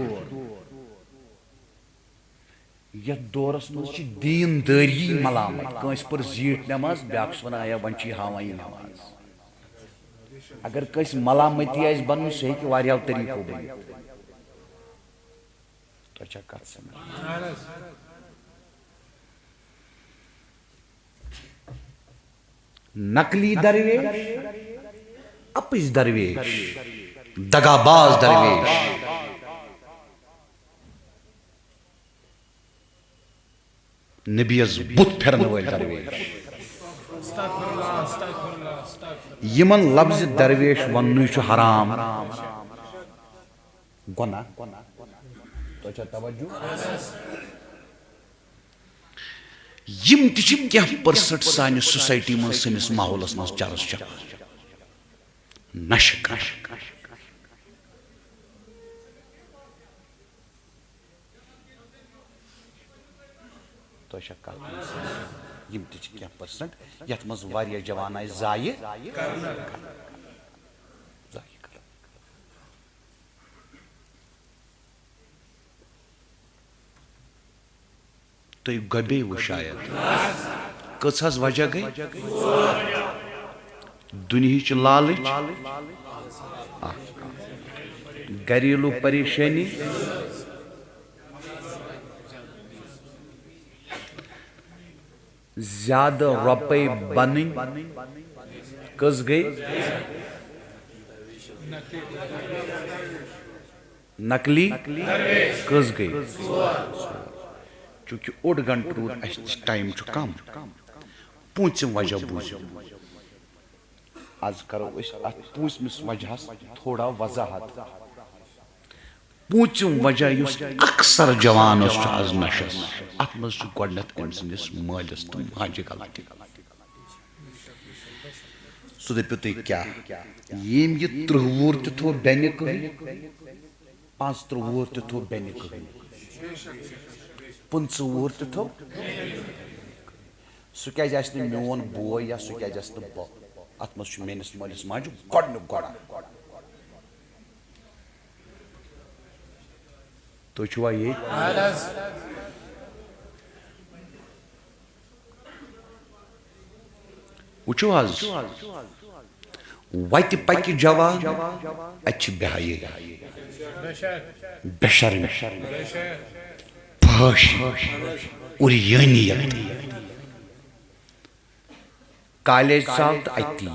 یتھ دورس منٛز چھِ دیٖندٲری ملامت۔ کٲنٛسہِ پٔر زیٖٹھ نٮ۪ماز، بیٛاکھ چھُس ونان، "ہے، وۄنۍ چھُ یہِ ہاوان یہِ نٮ۪ماز۔" اگر کٲنٛسہِ ملامتی آسہِ بنُن، سُہ ہیٚکہِ واریاہو طریٖقو بٔنِتھ۔ تۄہہِ چھا کتھ سمجھ؟ نقلی درویش، اپٕز درویش، دغاباز درویش، نبیَس بُتھ پھِرن وٲلۍ درویش۔ یِمن لفظِ درویش وننُے چھُ حرام۔ گۄناہ۔ تۄہہِ چھا توجہ؟ یِم تہِ چھِ کینٛہہ percent سانہِ society منٛز، سٲنِس ماحولس منٛز چرس چٮ۪وان، نشہٕ کران۔ تۄہہِ چھا کتھ؟ یِم تہِ چھِ کینٛہہ percent، یتھ منٛز واریاہ جوان آیہِ ضایع، ضایع کرنہٕ۔ تُہۍ گۄبے وُ شاید۔ کٔژ حظ وجہ گٔے؟ دُنہِچ لالٕچ اکھ۔ گھریلو پریشٲنی۔ زیادٕ رۄپے بنٕنۍ۔ کٔژ گٔے؟ نقلی کٔژ گٔے؟ چونکہ اوٚڑ گھنٹہٕ روٗد اَسہِ نِش، time چھُ کم۔ پوٗنٛژِم وجہ بوٗزِو۔ از کرو أسۍ اتھ پوٗنٛژمِس وجہس تھوڑا وضاحت۔ پوٗنٛژِم وجہ یُس اکثر جوان اوس چھُ از نشس، اتھ منٛز چھُ گۄڈٕنیتھ أمۍ سٕنٛدِس مٲلِس تہٕ ماجہِ غلطی۔ سُہ دٔپِو تُہۍ کیٛاہ؟ ییٚمۍ یہِ ترٕٛہ وُہُر تہِ تھوٚو بینہِ کٕہٕنۍ، پانٛژترٕٛہ وُہُر تہِ تھوٚو بینہِ کٕہٕنۍ، پٕنٛژٕہ وُہُر تہِ تھوٚو۔ سُہ کیٛازِ آسہِ نہٕ میون بوے یا سُہ کیٛازِ آسہِ نہٕ بہٕ؟ اتھ منٛز چھُ میٲنِس مٲلِس ماجہِ گۄڈٕنیُک گۄڈٕ۔ تُہۍ چھِوا ییٚتہِ؟ وٕچھِو حظ، وَتہِ پَکہِ جوان، اَتہِ چھِ بے حیٲیی، بے شرمی، فحٲشی، عریٲنیت۔ کالج ژاو تہٕ اَتی،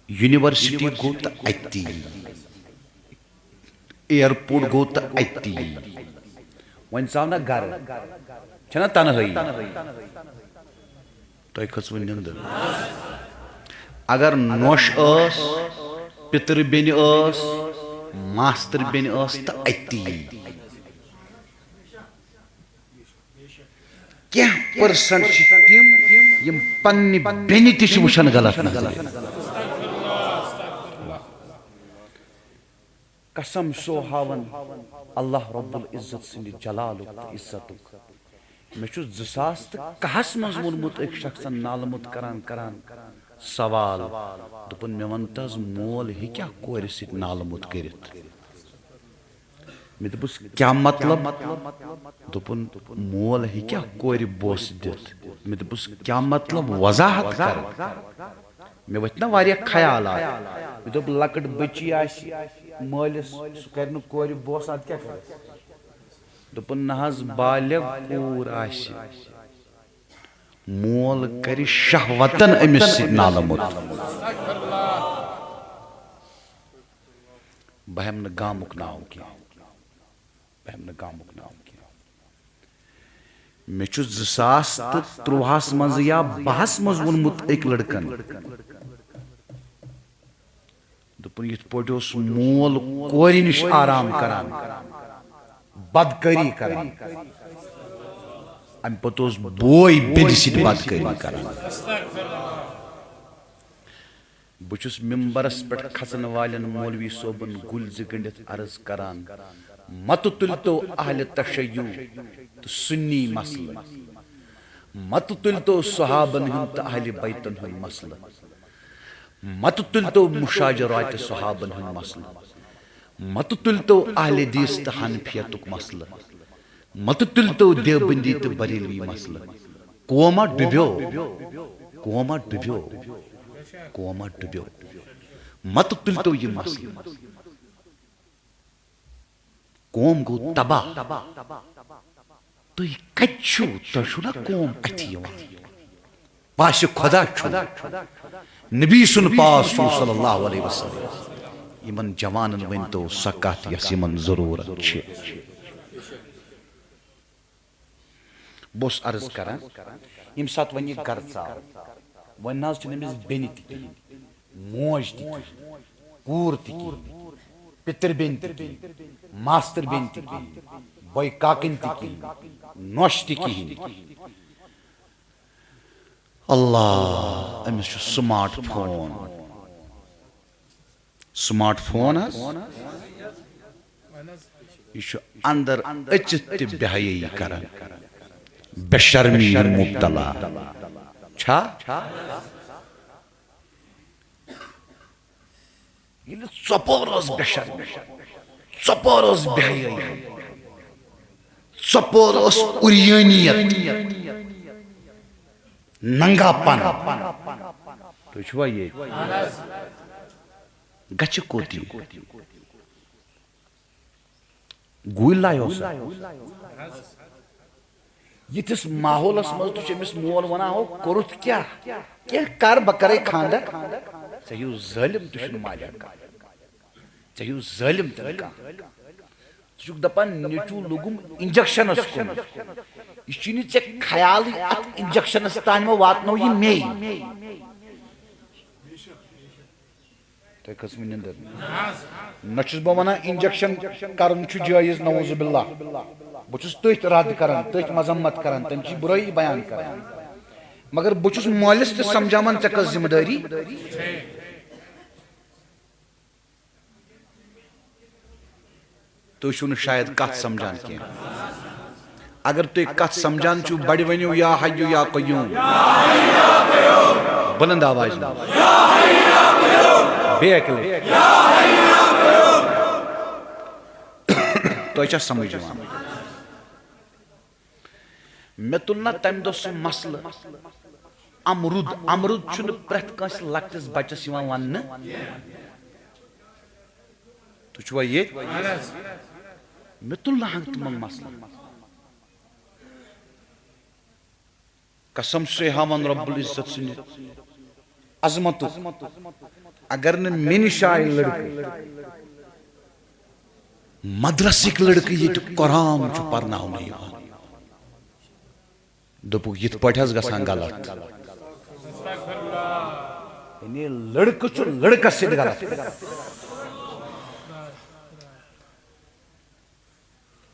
یونیورسٹی گوٚو تہٕ اَتی، ایئرپورٹ گوٚو تہٕ اَتی۔ وۄنۍ ژاو نہ گرٕ، چھَنہ تنہٲیی؟ تۄہہِ کھٔژوٕ نِندٕر؟ اگر نوٚش ٲس، پِتٕر بیٚنہِ ٲس، ماستٕر بیٚنہِ ٲس تہٕ اَتی۔ کینٛہہ percent چھِ تِم، یِم پننہِ بیٚنہِ تہِ چھِ وٕچھان غلط نظرِ۔ قسم چھُسو ہاوان اللہ رب العزت سٕنٛدِ جلالُک تہٕ عزتُک۔ مےٚ چھُ زٕ ساس تہٕ کاہَس منٛز ووٚنمُت أکۍ شخصن نالہٕ موٚت کران کران سوال، دوٚپُن، "مےٚ وَن تہٕ حظ، مول ہیٚکیٛاہ کورِ سۭتۍ نالہٕ موٚت کٔرِتھ؟" مےٚ دوٚپُس، "کیٛاہ مطلب؟" دوٚپُن، "مول ہیٚکیٛاہ کورِ بوسہٕ دِتھ؟" مےٚ دوٚپُس، "کیٛاہ مطلب؟ وضاحت کر۔" مےٚ ؤتھۍ نہ واریاہ خیالات۔ مےٚ دوٚپ، لۄکٕٹ بٔچی آسہِ مٲلِس، سُہ کرِ نہٕ کورِ بوسہٕ، اَدٕ کیٛاہ کرٮ۪س؟ دوٚپُن، نہ حظ، بالغ کوٗر آسہِ، مول کرِ شہوتن أمِس سۭتۍ نالہٕ موٚت۔ بہٕ ہٮ۪مہٕ نہٕ گامُک ناو کینٛہہ۔ بہٕ ہٮ۪مہٕ نہٕ گامُک ناو کینٛہہ۔ مےٚ چھُ زٕ ساس تہٕ ترٛۆہَس منٛز یا بَہَس منٛز ووٚنمُت أکۍ لٔڑکَن، دوٚپُن، یِتھ پٲٹھۍ اوس مول کورِ نِش آرام کران، بدکٲری کران، اَمہِ پتہٕ اوس بوے بیٚنہِ سۭتۍ بدکٲری کران۔ بہٕ چھُس ممبرس پٮ۪ٹھ کھسن والٮ۪ن مولوی صٲبن گُلۍ زٕ گٔنڈِتھ عرض کران، متہٕ تُلۍتو اہلِ تشیع تہٕ سُنی مسلہٕ، متہٕ تُلۍتو صحابن ہُنٛد تہٕ اہلِ بیتن ہُنٛد مسلہٕ، متہٕ تُلۍتو مشاجراتِ صحابن ہُنٛد مسلہٕ، متہٕ تُلۍتو اہلِ حدیث تہٕ حنفیتُک مسلہٕ، متہٕ تُلۍتو دیوبندی تہٕ بریلوی مسلہٕ۔ قوما ڈُبیو، قوما ڈُبیو، قوما ڈُبیو۔ متہٕ تُلۍتو یہِ مسلہٕ۔ قوم گوٚو تباہ۔ تُہۍ کتہِ چھِو؟ تۄہہِ چھُو نا قوم اَتھِ یِوان؟ پاسِ خۄدا چھُو۔ نبی سُنٛد پاس چھُو صلی اللہ علیہ وسلم۔ یِمن جوانن ؤنۍتو سۄ کتھ یۄس یِمن ضروٗرت چھِ۔ بہٕ اوسُس عرض کران، ییٚمہِ ساتہٕ وۄنۍ یہِ گرٕ ژاو، وۄنۍ نہ حظ چھُنہٕ أمِس بیٚنہِ تہِ کِہیٖنۍ، موج تہِ کِہیٖنۍ، کوٗر تہِ کِہیٖنۍ، پِتٕر بیٚنہِ تہِ کِہیٖنۍ، ماستٕر بیٚنہِ تہِ کِہیٖنۍ، بٲے کاکٕنۍ تہِ کِہیٖنۍ، نۄش تہِ کِہیٖنۍ۔ اللہ، أمِس چھُ سمارٹ فون۔ سمارٹ فون حظ، یہِ چھُ اندر أژِتھ تہِ بے حیٲیی کران، بے شرمی ہُنٛد مبتلا۔ چھا؟ ییٚلہِ ژۄپور ٲس بے شرمی، ژۄپور ٲس بے حیٲیی، ژۄپور ٲس عریٲنیت، ننگا پن۔ تُہۍ چھِوا ییٚتہِ؟ گژھِ کوٚت یہِ؟ گُلۍ لایو سا۔ یِتھِس ماحولس منٛز تہِ چھُ أمِس مول ونان، ہو کوٚرُتھ کیٛاہ؟ کینٛہہ کر، بہٕ کرے خانٛدر۔ ژےٚ ہیوٗ ظٲلِم تہِ چھُنہٕ مالیا کانٛہہ۔ ژےٚ ہیوٗ ظٲلِم تہِ نہٕ کانٛہہ۔ ژٕ چھُکھ دپان نیٚچوٗ لوٚگُم انجیکشنس کُن۔ یہِ چھُے نہٕ ژےٚ خیالٕے، اتھ انجیکشنس تام ما واتنو یہِ مے۔ تۄہہِ کھٔژوٕ نِندٕر؟ نہ چھُس بہٕ ونان انجیکشن کرُن چھُ جٲیز، نعوذ باللہ۔ بہٕ چھُس تٔتھۍ رد کران، تٔتھۍ مذمت کران، تٔمۍ چی بُرٲیی بیان کران۔ مگر بہٕ چھُس مٲلِس تہِ سمجھاوان، ژےٚ کۄس ذمہٕ دٲری؟ تُہۍ چھِو نہٕ شاید کتھ سمجھان کینٛہہ۔ اگر تُہۍ کتھ سمجھان چھِو، بڑِ ؤنِو، یا حیو یا قیوم۔ بلند آوازِ منٛز۔ بیٚیہِ اکہِ لٹہِ۔ تۄہہِ چھا سمجھ یِوان؟ مےٚ تُل نہ تمہِ دۄہ سُہ مسلہٕ۔ امرُد، امرُد چھُنہٕ پرٛٮ۪تھ کٲنٛسہِ لۄکٹِس بچس یِوان وننہٕ۔ تُہۍ چھِوا ییٚتہِ؟ مےٚ تُل نہٕ ہنٛگ تہٕ منٛگ مسلہٕ۔ قسم چھُسے ہاوان رب العزت سٕنٛدِ عظمتُک، اگر نہٕ مےٚ نِش آے لڑکہٕ، مدرسٕکۍ لڑکہٕ ییٚتہِ قرآن چھُ پرناونہٕ یِوان، دوٚپُکھ، یِتھ پٲٹھۍ حظ گژھان غلط۔ یعنی لڑکہٕ چھُ لڑکس سۭتۍ غلط کران۔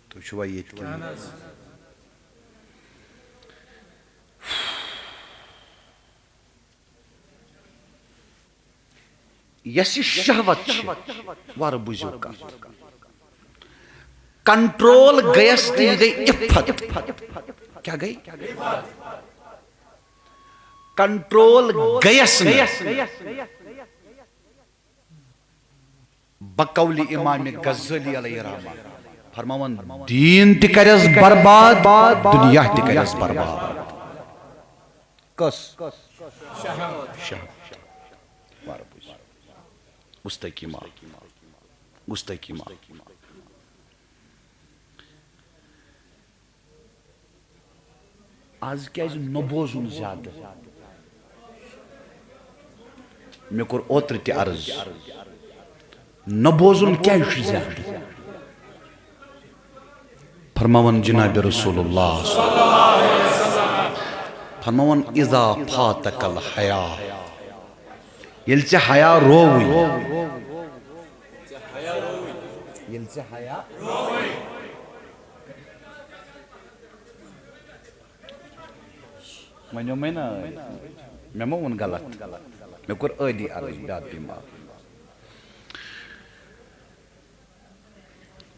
تُہۍ چھِوا ییٚتہِ کِنہٕ؟ یۄس یہِ شہوت چھِ، وَرٕ بوٗزِو کَتھ۔ کنٹرول گٔیَس تہٕ یہِ گٔے عفت۔ کیٛاہ گٔے؟ کنٹرول گٔیَس نہٕ۔ بقول امام غزالی علیہ الرحمہ فرماوان، دیٖن تہِ کرٮ۪س برباد، دُنیا تہِ کرٮ۪س برباد۔ کس؟ شہوت۔ وارٕ بوٗزِو۔ گُستٲخی معاف۔ گُستٲخی معاف۔ آز کیازِ نہ بوزُن زیادٕ؟ مےٚ کوٚر اوترٕ تہِ عرض، نہ بوزُن کیازِ چھُ زیادٕ؟ فرماوان جناب رسول اللہ، فرماوان، اذا فاتک الحیا، ییٚلہِ ژےٚ حیا رووُے، ییٚلہِ ژےٚ حیا۔ وۄنۍ ووٚن مےٚ نا، مےٚ ما ووٚن غلط؟ مےٚ کوٚر عٲدی عرض، بے ادبی معاف۔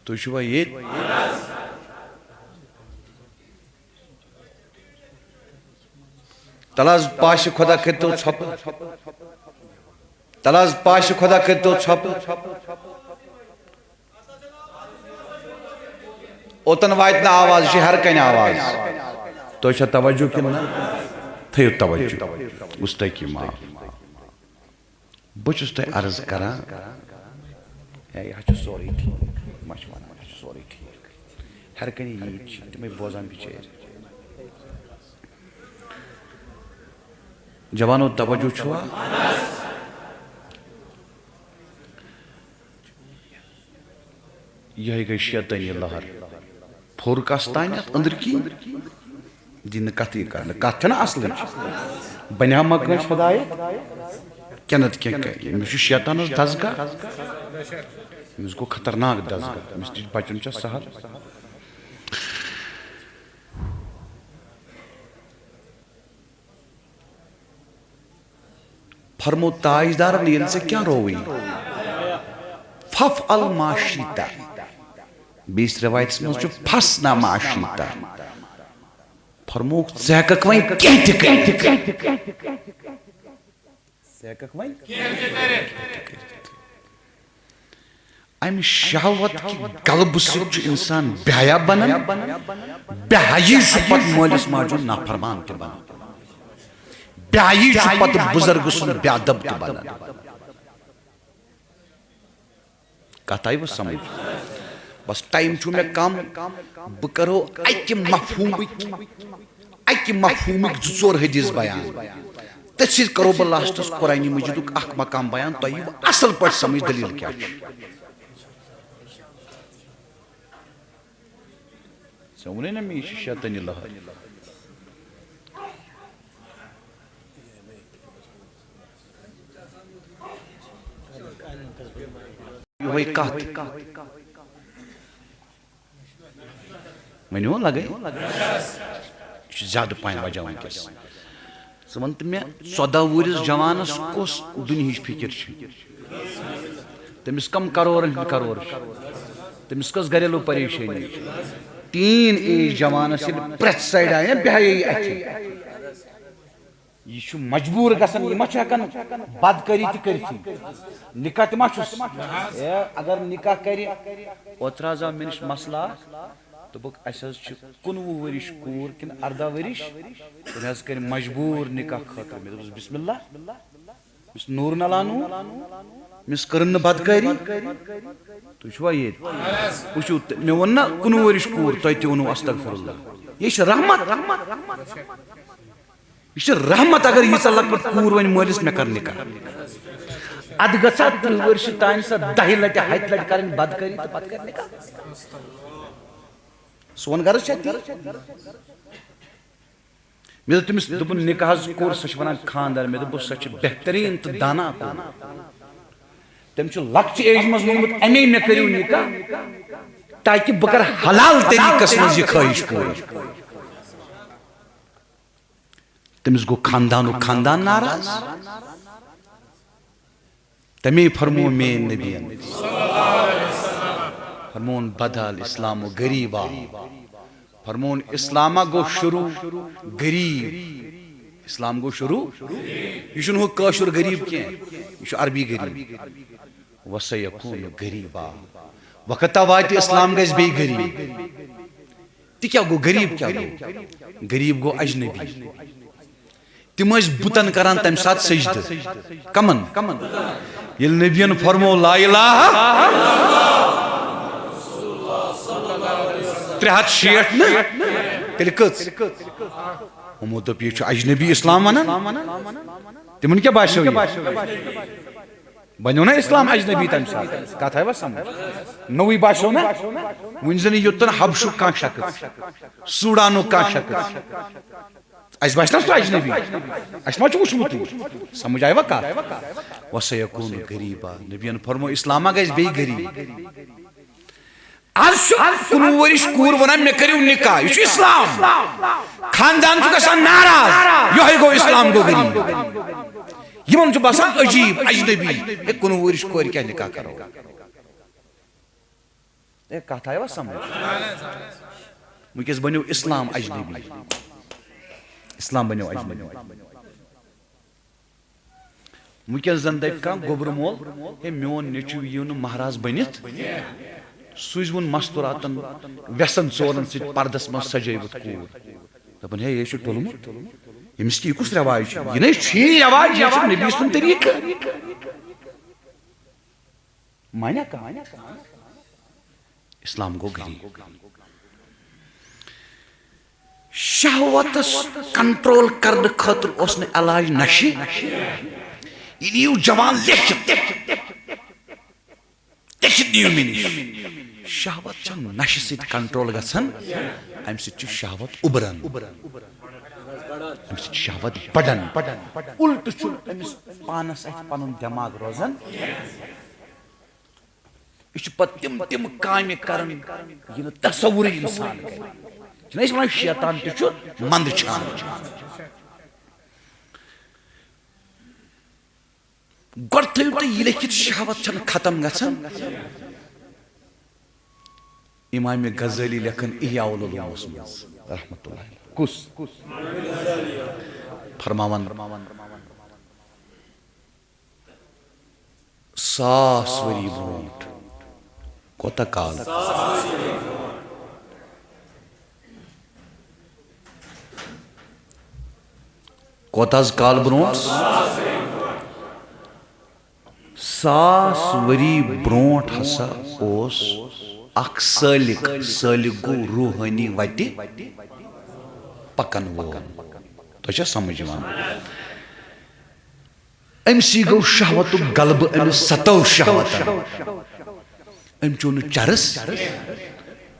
تُہۍ چھِوا ییٚتہِ؟ تَلہٕ حظ پاشِ خۄدا کٔرۍتو ژھۄپہٕ۔ تَلہٕ حظ پاشِ خۄدا کٔرۍتو ژھۄپہٕ۔ اوٚتَن واتہِ نہٕ آواز، یہِ چھِ ہر کَنہِ آواز۔ تۄہہِ چھا توجہ کِنہٕ نہ؟ تھٲیِو توجہ۔ گُستٲخی معاف۔ بہٕ چھُس تۄہہِ عرض کران، ہے، یہِ حظ چھُ سورُے ٹھیٖک۔ یِم حظ چھِ وَنان، یہِ چھُ سورُے ٹھیٖک۔ ہر کُنہِ ییٖتۍ چھِ، تِمَے بوزان بِچٲرۍ۔ جوانو، توجہ چھُوا؟ یِہوٚے گٔے شیطٲنی لہر۔ پھوٚر کَس تانٮ۪تھ أنٛدٕرۍ کِنۍ؟ دی نہٕ کَتھٕے کرنہٕ۔ کَتھ چھَنہ اَصلٕچ؟ بَنیٛاہ ما کٲنٛسہِ ہدایت؟ کینٛہہ نَتہٕ کینٛہہ کَرِ۔ أمِس چھُ شیطانَس دَزگاہ۔ أمِس گوٚو خطرناک دَزگاہ۔ أمِس نِش بَچُن چھا سہل؟ فرمو تاجدارن، ییٚلہِ ژےٚ کیٛاہ رووُے؟ فَفعَل مَا شِئْتَ۔ بیٚیِس رِوایتَس منٛز چھُ فَاصْنَعْ مَا شِئْتَ۔ فرمووُکھ، ژٕ ہٮ۪کَکھ وۄنۍ کینٛہہ تہِ کٔرِتھ۔ ژٕ ہٮ۪کَکھ وۄنۍ کینٛہہ تہِ کٔرِتھ۔ امہِ شہوت کہِ غلبہٕ سۭتۍ چھُ انسان بے حیا بنان، بے حیی چھُ پتہٕ مٲلِس ماجہِ ہُنٛد نافرمان تہِ بنان، بے حیی چھُ پتہٕ بُزرگہٕ سُنٛد بے ادب تہِ بنان۔ کتھ آیہِ وۄنۍ سمجھ؟ بس ٹائم چھُ مےٚ کم، بہٕ کرو اکہِ مفہومٕکۍ اکہِ مفہومٕکۍ زٕ ژور حدیث بیان۔ تٔتھۍ سۭتۍ کرو بہٕ لاسٹس قرآن مجیدُک اکھ مقام بیان، تۄہہِ یِیوٕ اصل پٲٹھۍ سمجھ دلیل کیٛاہ چھِ۔ ژےٚ ووٚنُے نا مےٚ، یہِ چھِ شیطٲنی لہر۔ یِہوٚے کتھ۔ ؤنِو لگے۔ یہِ چھُ زیادٕ پہن وجہ وٕنکیٚس۔ ژٕ وَن تہٕ مےٚ، ژۄداہ وُہرِس جوانَس کۄس دُنہِچ فِکِر چھِ؟ تٔمِس کم کرورن ہٕنٛدۍ کرور چھِ؟ تٔمِس کۄس گھریلو پریشٲنی چھِ؟ ٹین ایج جوانَس ییٚلہِ پرٛٮ۪تھ سایڈٕ آیہِ بے حیٲیی اَتھِ، یہِ چھُ مجبوٗر گژھان، یہِ ما چھُ ہٮ۪کان بدکٲری تہِ کٔرِتھٕے؟ نکاح تہِ ما چھُس؟ اے، اگر نکاح کرِ، اوترٕ حظ آو مےٚ نِش مسلہٕ اکھ، دوٚپُکھ، اَسہِ حظ چھِ کُنوُہ ؤرِش کوٗر کِنہٕ اَرداہ ؤرِش، تٔمۍ حظ کٔرۍ مجبوٗر نکاح خٲطرٕ۔ مےٚ دوٚپُس، بسم اللہ۔ مِس نوٗر نلا نوٗر، مِس کٔرٕن نہٕ بدکٲری۔ تُہۍ چھِوا ییٚتہِ؟ وٕچھِو، تہٕ مےٚ ووٚن نہ کُنوُہ ؤرِش کوٗر، تۄہہِ تہِ ووٚنوُ استغفر اللہ۔ یہِ چھِ رحمت۔ یہِ چھِ رحمت، اگر ییٖژاہ لۄکٕٹ کوٗر وَنہِ مٲلِس، مےٚ کَر نِکاح۔ اَدٕ گٔژھا تٕرٛہ ؤرشہِ تانۍ سۄ دَہہِ لَٹہِ، ہَتہِ لَٹہِ کَرٕنۍ بدکٲری تہٕ پَتہٕ کَرِ نِکاح؟ سون غرض چھا تی؟ مےٚ دوٚپ تٔمِس، دوٚپُن، نِکاح حظ کوٚر، سۄ چھِ وَنان خانٛدر۔ مےٚ دوٚپُس، سۄ چھِ بہتریٖن تہٕ دانا کوٗر۔ تٔمۍ چھُ لۄکچہِ ایجہِ منٛز ووٚنمُت، اَمے مےٚ کٔرِو نِکاح، تاکہِ بہٕ کَرٕ حلال طریٖقَس منٛز یہِ خٲہِش پوٗرٕ۔ تٔمِس گوٚو خاندانُک خاندان ناراض۔ تَمے فرموو میٛٲنۍ نبیَن۔ فرمووُن، بدا الاسلام غریبا۔ فرمووُن، اسلامہ گوٚو شروع غریب۔ اسلام گوٚو شروع۔ یہِ چھُنہٕ ہُہ کٲشُر غریب کینٛہہ، یہِ چھُ عربی غریب۔ وسیکون غریبا۔ وقتا واتہِ اسلام گژھِ بیٚیہِ غریب۔ تہِ کیٛاہ گوٚو؟ غریب کیٛاہ گوٚو؟ غریب گوٚو اجنبی۔ تِم ٲسۍ بُتن کران تمہِ ساتہٕ سجدٕ۔ کمن؟ ییٚلہِ نبین فرموو، لا الہ، ترٛےٚ ہتھ شیٹھ نہٕ، تیٚلہِ کٔژ؟ یِمو دوٚپ، یہِ چھُ اجنبی اسلام ونان۔ تِمن کیٛاہ باسیو یہِ؟ بنیو نا اسلام اجنبی تمہِ ساتہٕ؟ کتھ آیہِ وۄنۍ سمجھ؟ نوٚوُے باسیو نا؟ وُنہِ زن یوٚتن حبشُک کانٛہہ شخص، سوڈانُک کانٛہہ شخص، اَسہِ باسہِ نا سُہ اجنبی؟ اَسہِ ما چھُ وُچھمُتٕے؟ سمجھ آیہِ وۄنۍ کتھ؟ وسیکون غریبا۔ نبیَن فرموو، اسلامہ گژھِ بیٚیہِ غریب۔ آز چھُ کُنوُہ ؤرِش کوٗر وَنان، "مےٚ کٔرِو نِکاح۔" یہِ چھُ اِسلام۔ خاندان چھُ گژھان ناراض، یِہوٚے گوٚو اِسلام، گوٚو غریٖب۔ یِمن چھُ باسان عجیٖب، اجنبی، "ہے، کُنوُہ ؤرِش کورِ کیٛاہ نِکاح کَرو؟" اے، کَتھ آیوا سمجھ؟ وٕنکیٚس بنیو اِسلام اجنبی۔ اِسلام بنیو اجنبی۔ وٕنکیٚس زن دپہِ کانٛہہ گوٚبرٕ مول، "ہے، میون نیٚچو یِیو نہٕ مہراز بٔنِتھ، سوٗزِوُن مستوٗراتن وٮ۪سن ژورن سۭتۍ پردس منٛز سجٲوِتھ کوٗر۔" دپان، "ہے، یہِ چھُ ٹوٚلمُت۔ ییٚمِس کیٛاہ، یہِ کُس رٮ۪واج چھُ؟ یہِ نَے چھُنہٕ رٮ۪واج، یہِ چھُنہٕ نبی سُنٛد طریٖقہٕ۔" مانیا کانٛہہ؟ اِسلام گوٚو غریٖب۔ شہوتس کنٹرول کرنہٕ خٲطرٕ اوس نہٕ علاج نشہِ۔ یہِ نِیِو جوان لیکھِتھ۔ لیکھِتھ نِیِو مےٚ نِش۔ شہوت چھےٚ نشہِ سۭتۍ کنٹرول گژھان، امہِ سۭتۍ چھُ شہوت اُبران، امہِ سۭتۍ چھُ شہوت بڑان۔ الٹہٕ چھُ أمِس پانس اَتھِ پنُن دٮ۪ماغ روزان۔ یہِ چھُ پتہٕ تِم تِم کامہِ کران، یہِ نہٕ تصورٕے انسان کرِ۔ چھِنہ أسۍ ونان، شیطان تہِ چھُ مندٕ چھان۔ گۄڈٕ تھٲیِو تُہۍ یہِ لیکھِتھ، شہوت چھَنہٕ ختم گژھان۔ امام غزالی لیکھان احیاء العلومس منٛز، رحمتہ اللہ علیہ۔ کُس؟ فرماوان، ساس ؤری برونٛٹھ۔ کوتاہ کال؟ کوتاہ حظ کال برونٛٹھ؟ ساس ؤری برونٛٹھ ہسا اوس اکھ سٲلِک، سٲلِک گوٚو روحٲنی وتہِ پکن وول۔ تۄہہِ چھا سمجھ یِوان؟ أمۍ سٕے گوٚو شہوتُک غلبہٕ، أمِس ستٲو شہوتن۔ أمۍ چیوٚو نہٕ چرس،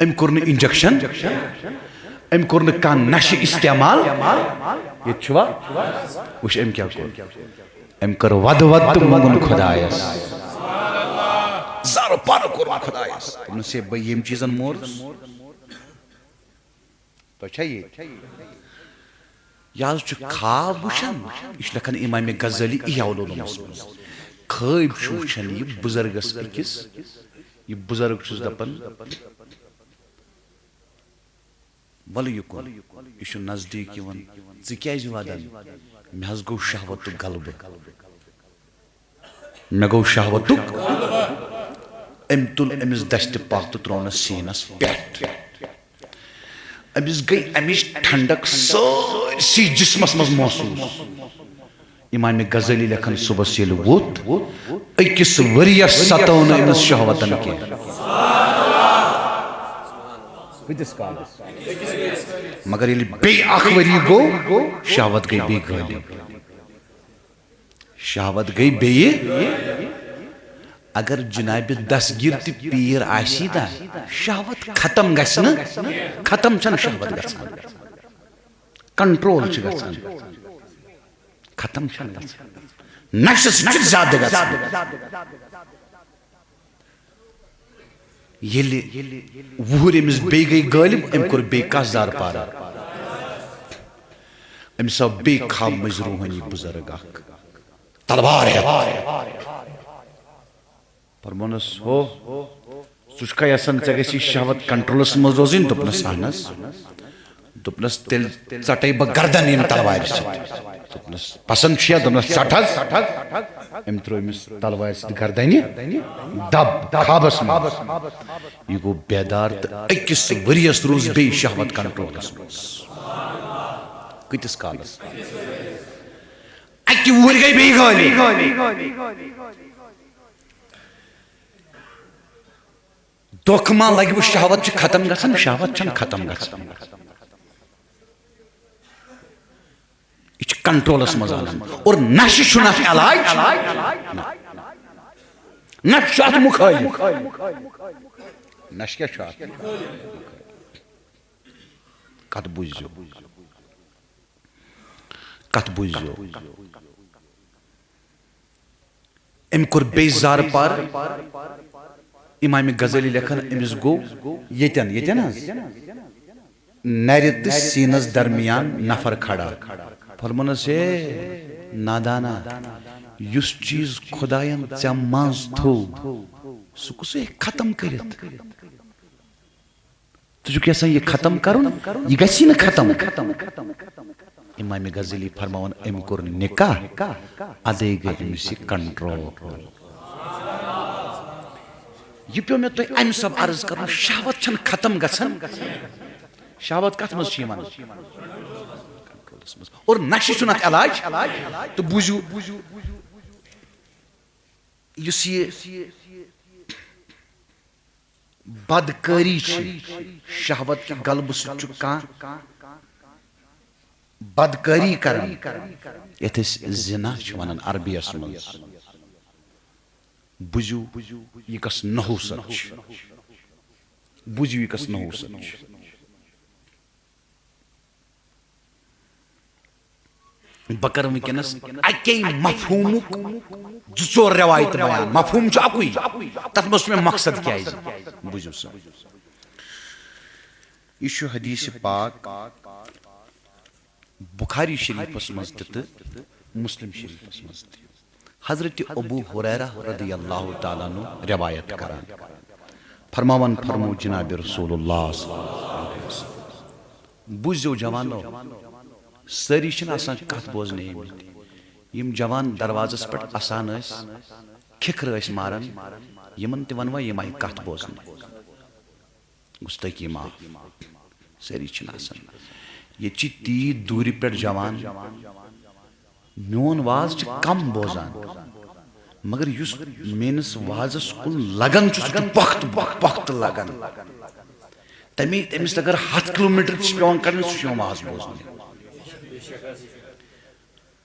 أمۍ کوٚر نہٕ انجیکشن، أمۍ کوٚر نہٕ کانٛہہ نشہٕ استعمال۔ ییٚتہِ چھُوا؟ وٕچھ، أمۍ کیٛاہ کوٚر۔ أمۍ کٔر ودٕ ودٕ تہٕ مونٛگُن خۄدایس۔ زارٕ پارٕ کوٚرُن خۄدایس۔ دوٚپنس، "ہے، بہٕ ییٚمہِ چیٖزن مورُس۔" تۄہہِ چھا یہِ؟ یہِ حظ چھُ خواب وٕچھان، یہِ چھُ لیکھان امام غزالی احیاء العلومس منٛز۔ خواب چھُ وٕچھان یہِ بُزرگس أکِس، یہِ بُزرگ چھُس دپان، "ولہٕ یُکُن، یہِ چھُ نزدیٖک یِوان، ژٕ کیٛازِ ودان؟ مےٚ حظ گوٚو شہوتُک غلبہٕ۔" مےٚ گوٚو شہوتُک۔ أمۍ تُل أمِس دستہِ پاک تہٕ ترٛوونس سیٖنس پٮ۪ٹھ۔ أمِس گٔے اَمِچ ٹھنڈک سٲرسٕے جسمس منٛز محسوٗس۔ امام غزالی لیکھان، صبحس ییٚلہِ ووٚتھ، أکِس ؤرِیس ستٲو نہٕ أمِس شہوتن کینٛہہ۔ کۭتِس کالس؟ مگر ییٚلہِ بیٚیہِ اکھ ؤری گوٚو، شہوت گٔے بیٚیہِ غٲلب۔ شہوت گٔے بیٚیہِ۔ اگر جناب دستگیر تہٕ پیٖر آسی نا، شہوت ختم گژھِ نہٕ، ختم چھنہٕ شہوت گژھان، کنٹرول چھُ گژھان، ختم چھنہٕ گژھان، نشہٕ سۭتۍ چھُ زیادٕ گژھان۔ ییٚلہِ وُہٕرۍ أمِس بیٚیہِ گٔے غٲلب، أمۍ کوٚر بیٚیہِ کَس زارٕ پارٕ۔ أمِس آو بیٚیہِ خواب منٛز روحٲنی بُزرگ اکھ، تلوار ہٮ۪تھ۔ فرمونس، "ہو، ژٕ چھُکھا یژھان ژےٚ گژھی شہوت کنٹرولس منٛز روزٕنۍ؟" دوٚپنس، "اہن حظ۔" دوٚپنس، "تیٚلہِ ژٹے بہٕ گردن ییٚمہِ تلوارِ سۭتۍ۔" دوٚپنس، "پسند چھُیا؟" دوٚپنس، "ژٹ حظ۔" أمۍ ترٛوو أمِس تلوارِ سۭتۍ گردنہِ دب خوابس منٛز۔ یہِ گوٚو بیدار تہٕ أکِس ؤرِیس روٗز بیٚیہِ شہوت کنٹرولس منٛز۔ کۭتِس کالس؟ اَکہِ وُہٕرۍ گٔے بیٚیہِ غٲلب۔ دھوکہٕ ما لگہِ، وۄنۍ شہوت چھِ ختم گژھان؟ شہوت چھنہٕ ختم گژھان، یہِ چھِ کنٹرولس منٛز انان۔ اور نشہٕ چھُنہٕ اتھ علاج۔ نہ۔ نشہٕ چھُ اتھ مُخٲلف۔ نشہٕ کیٛاہ چھُ اتھ؟ کتھ بوٗزِو، کتھ بوٗزِو۔ أمۍ کوٚر بیٚیہِ زارٕ پارٕ۔ امام غزالی لیکھان، أمِس گوٚو ییٚتٮ۪ن، ییٚتٮ۪ن حظ، نرِ تہٕ سیٖنس درمیان نفر کھڑا۔ فرمونس، ہے نادانا، یُس چیٖز خداین ژےٚ منٛز تھوو، سُہ کُس ہیٚکہِ ختم کٔرِتھ؟ ژٕ چھُکھ یژھان یہِ ختم کرُن؟ یہِ گژھی نہٕ ختم۔ امام غزالی فرماوان، أمۍ کوٚر نکاح، ادے گٔے أمِس یہِ کنٹرول۔ یہِ پیوٚو مےٚ تۄہہِ امہِ سب عرض کرُن، شہوت چھنہٕ ختم گژھان۔ شہوت کتھ منٛز چھِ یِوان؟ اور نشہِ چھُنہٕ اتھ علاج۔ تہٕ بوٗزِو، یُس یہِ بدکٲری چھِ، شہوت کہِ غلبہٕ سۭتۍ چھُ کانٛہہ بدکٲری کران، یتھ أسۍ زنا چھِ ونان عربیس منٛز۔ بوٗزِو، یہِ کس نحوست چھِ، بوٗزِو، یہِ کس نحوست چھِ۔ بہٕ کرٕ وٕنکیٚنس اَکے مفہوٗمُک زٕ ژور رٮ۪وایتہٕ بیان۔ مفہوٗم چھُ اَکُے، تَتھ منٛز چھُ مےٚ مقصد کیٛازِ۔ بوٗزِو سا، یہِ چھُ حدیث پاک بخاری شریفس منٛز تہِ تہٕ مسلم شریفس منٛز تہِ۔ حضرت ابو ہریرہ رضی اللہ تعالیٰ عنہ رِوایت کران، فرماوان فرمو جناب رسول اللہ صلی اللہ علیہ وسلم۔ بوٗزِو جوانو، سٲری چھِنہٕ آسان کتھ بوزنہِ آمٕتۍ۔ یِم جوان دروازس پٮ۪ٹھ اسان ٲسۍ، کھِکھرٕ ٲسۍ ماران، یِمن تہِ ونوا یِم آیہِ کتھ بوزنہِ۔ گستٲخی معاف، سٲری چھِنہٕ آسان۔ ییٚتہِ چھِ تیٖتۍ دوٗرِ پٮ۪ٹھ جوان، میون واز چھِ کم بوزان، مگر یُس میٲنِس وازس کُن لگان چھُ، سُہ چھُ پۄختہٕ، پۄختہٕ لگان۔ تمی، تٔمِس اگر ہتھ کلوٗمیٹر تہِ چھِ پٮ۪وان کڑٕنۍ، سُہ چھُ یِوان واز بوزنہِ۔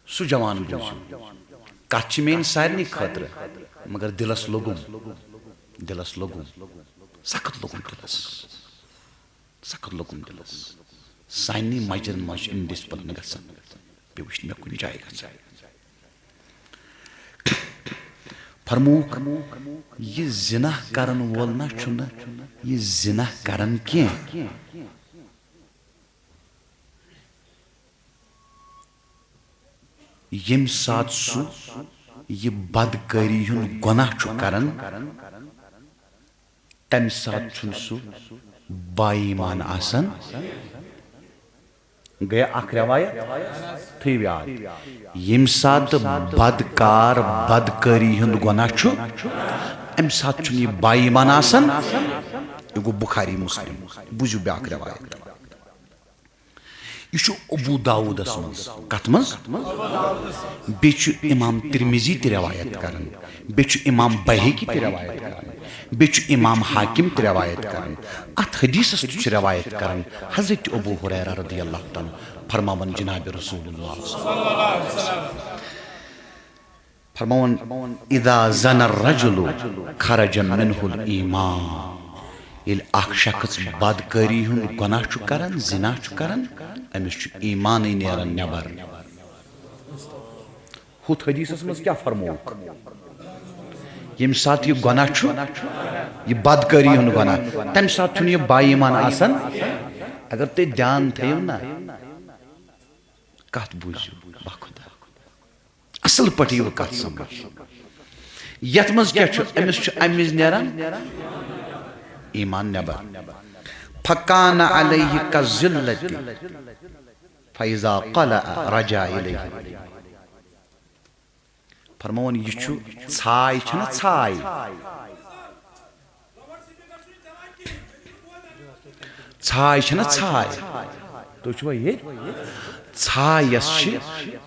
سُہ جوان بوٗزِو۔ کتھ چھِ میٲنۍ سارنٕے خٲطرٕ، مگر دِلس لوٚگُم، دِلس لوٚگُم، سخت لوٚگُم دِلس، سخت لوٚگُم دِلس۔ سارنٕے مسجدن منٛز چھُ indiscipline گژھان، بیٚیہِ وٕچھ مےٚ کُنہِ جایہِ گژھان۔ فرمووُکھ، یہِ زِنا کرن وول نہ چھُنہٕ یہِ زِنا کران کینٛہہ۔ ییٚمہِ ساتہٕ سُہ یہِ بدکٲری ہُنٛد گۄناہ چھُ کران، تَمہِ ساتہٕ چھُنہٕ سُہ با ایمان آسان۔ گٔیا اکھ رٮ۪وایت، تھٲیِو یاد۔ ییٚمہِ ساتہٕ بدکار بدکٲری ہُنٛد گۄناہ چھُ، اَمہِ ساتہٕ چھُنہٕ یہِ با ایمان آسان۔ یہِ گوٚو بخاری مسلم۔ بوٗزِو بیٛاکھ رٮ۪وایت۔ یہِ چھُ ابو داوودس منٛز۔ کتھ منٛز؟ بیٚیہِ چھُ امام ترمذی تہِ رٮ۪وایت کران، بیٚیہِ چھُ امام بیہقی تہِ رٮ۪وایت کران، بیٚیہِ چھُ امام حاکم تہِ رٮ۪وایت کران۔ اتھ حدیثس تہِ چھُ رٮ۪وایت کران حضرت ابو ہریرہ رضی اللہ تعالیٰ عنہ فرماوان جناب رسول اللہ۔ فرماوان، اذا زنى الرجل خرج منه الایمان۔ ییٚلہِ اکھ شخص بدکٲری ہُنٛد گۄناہ چھُ کران، زنا چھُ کران، أمِس چھُ ایمانٕے نیران نٮ۪بر۔ ہُتھ حدیثس منٛز کیٛاہ فرمووُکھ؟ ییٚمہِ ساتہٕ یہِ گۄناہ چھُ، یہِ بدکٲری ہُنٛد گۄناہ، تَمہِ ساتہٕ چھُنہٕ یہِ با ایمان آسان۔ اگر تُہۍ دھیان تھٲیِو نا، کتھ بوٗزِو، بخدا۔ اصل پٲٹھۍ یِیِو کتھ سمجھ۔ یتھ منٛز کیٛاہ چھُ؟ أمِس چھُ امہِ وِزِ نیران ایمان نٮ۪بر۔ فکان علیہ کالظلة فاذا قلع رجع الیہ۔ فرماوان، یہِ چھُ ژھاے، چھَنہ ژھاے؟ ژھاے چھَنہ ژھاے؟ تُہۍ چھِوا ییٚتہِ؟ ژھاے یۄس چھِ،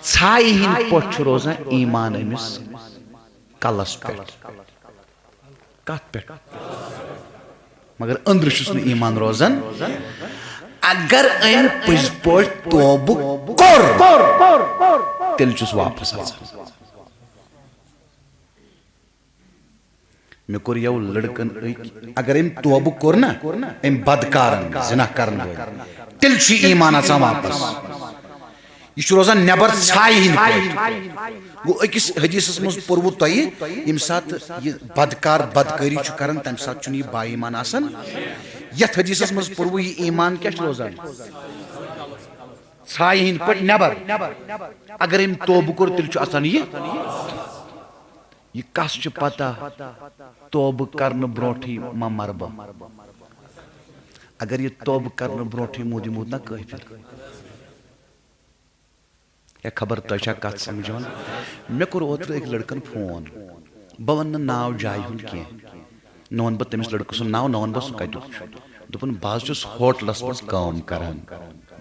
ژھایہِ ہِنٛدۍ پٲٹھۍ چھُ روزان ایمان أمِس کلس پٮ۪ٹھ۔ کتھ پٮ۪ٹھ؟ مگر أنٛدرٕ چھُس نہٕ ایمان روزان۔ اگر أمۍ پٔزۍ پٲٹھۍ توبہٕ کوٚر، تیٚلہِ چھُس واپس اژان۔ مےٚ کوٚر یَوٕ لٔڑکَن أکۍ، اگر أمۍ توبہٕ کوٚر نا، أمۍ بدکارن، زنا کرن وٲلۍ، تیٚلہِ چھُ ایمان اژان واپس۔ یہِ چھُ روزان نٮ۪بر ژھایہِ ہٕنٛدۍ پٲٹھۍ۔ گوٚو، أکِس حدیثس منٛز پوٚروٕ تۄہہِ، ییٚمہِ ساتہٕ یہِ بدکار بدکٲری چھُ کران، تمہِ ساتہٕ چھُنہٕ یہِ با ایمان آسان۔ یتھ حدیثس منٛز پوٚروٕ، یہِ ایمان کیٛاہ چھُ روزان؟ ژھایہِ ہٕنٛدۍ پٲٹھۍ نٮ۪بر۔ اگر أمۍ توبہٕ کوٚر، تیٚلہِ چھُ اژان یہِ۔ یہِ کس چھِ پتہ، توبہٕ کرنہٕ برونٹھٕے ما مرٕ بہٕ؟ اگر یہِ توبہٕ کرنہٕ برونٹھٕے مودیمُت نا کٲفِر۔ ہے، خبر تۄہہِ چھا کتھ سمجھ یِوان؟ مےٚ کوٚر اوترٕ أکۍ لڑکن فون، بہٕ ونہٕ نہٕ ناو جایہِ ہُنٛد کینٛہہ، نہ ونہٕ بہٕ تٔمِس لڑکہٕ سُنٛد ناو، نہ ونہٕ بہٕ سُہ کتیُک چھُ۔ دوٚپُن، بہٕ حظ چھُس ہوٹلس منٛز کٲم کران،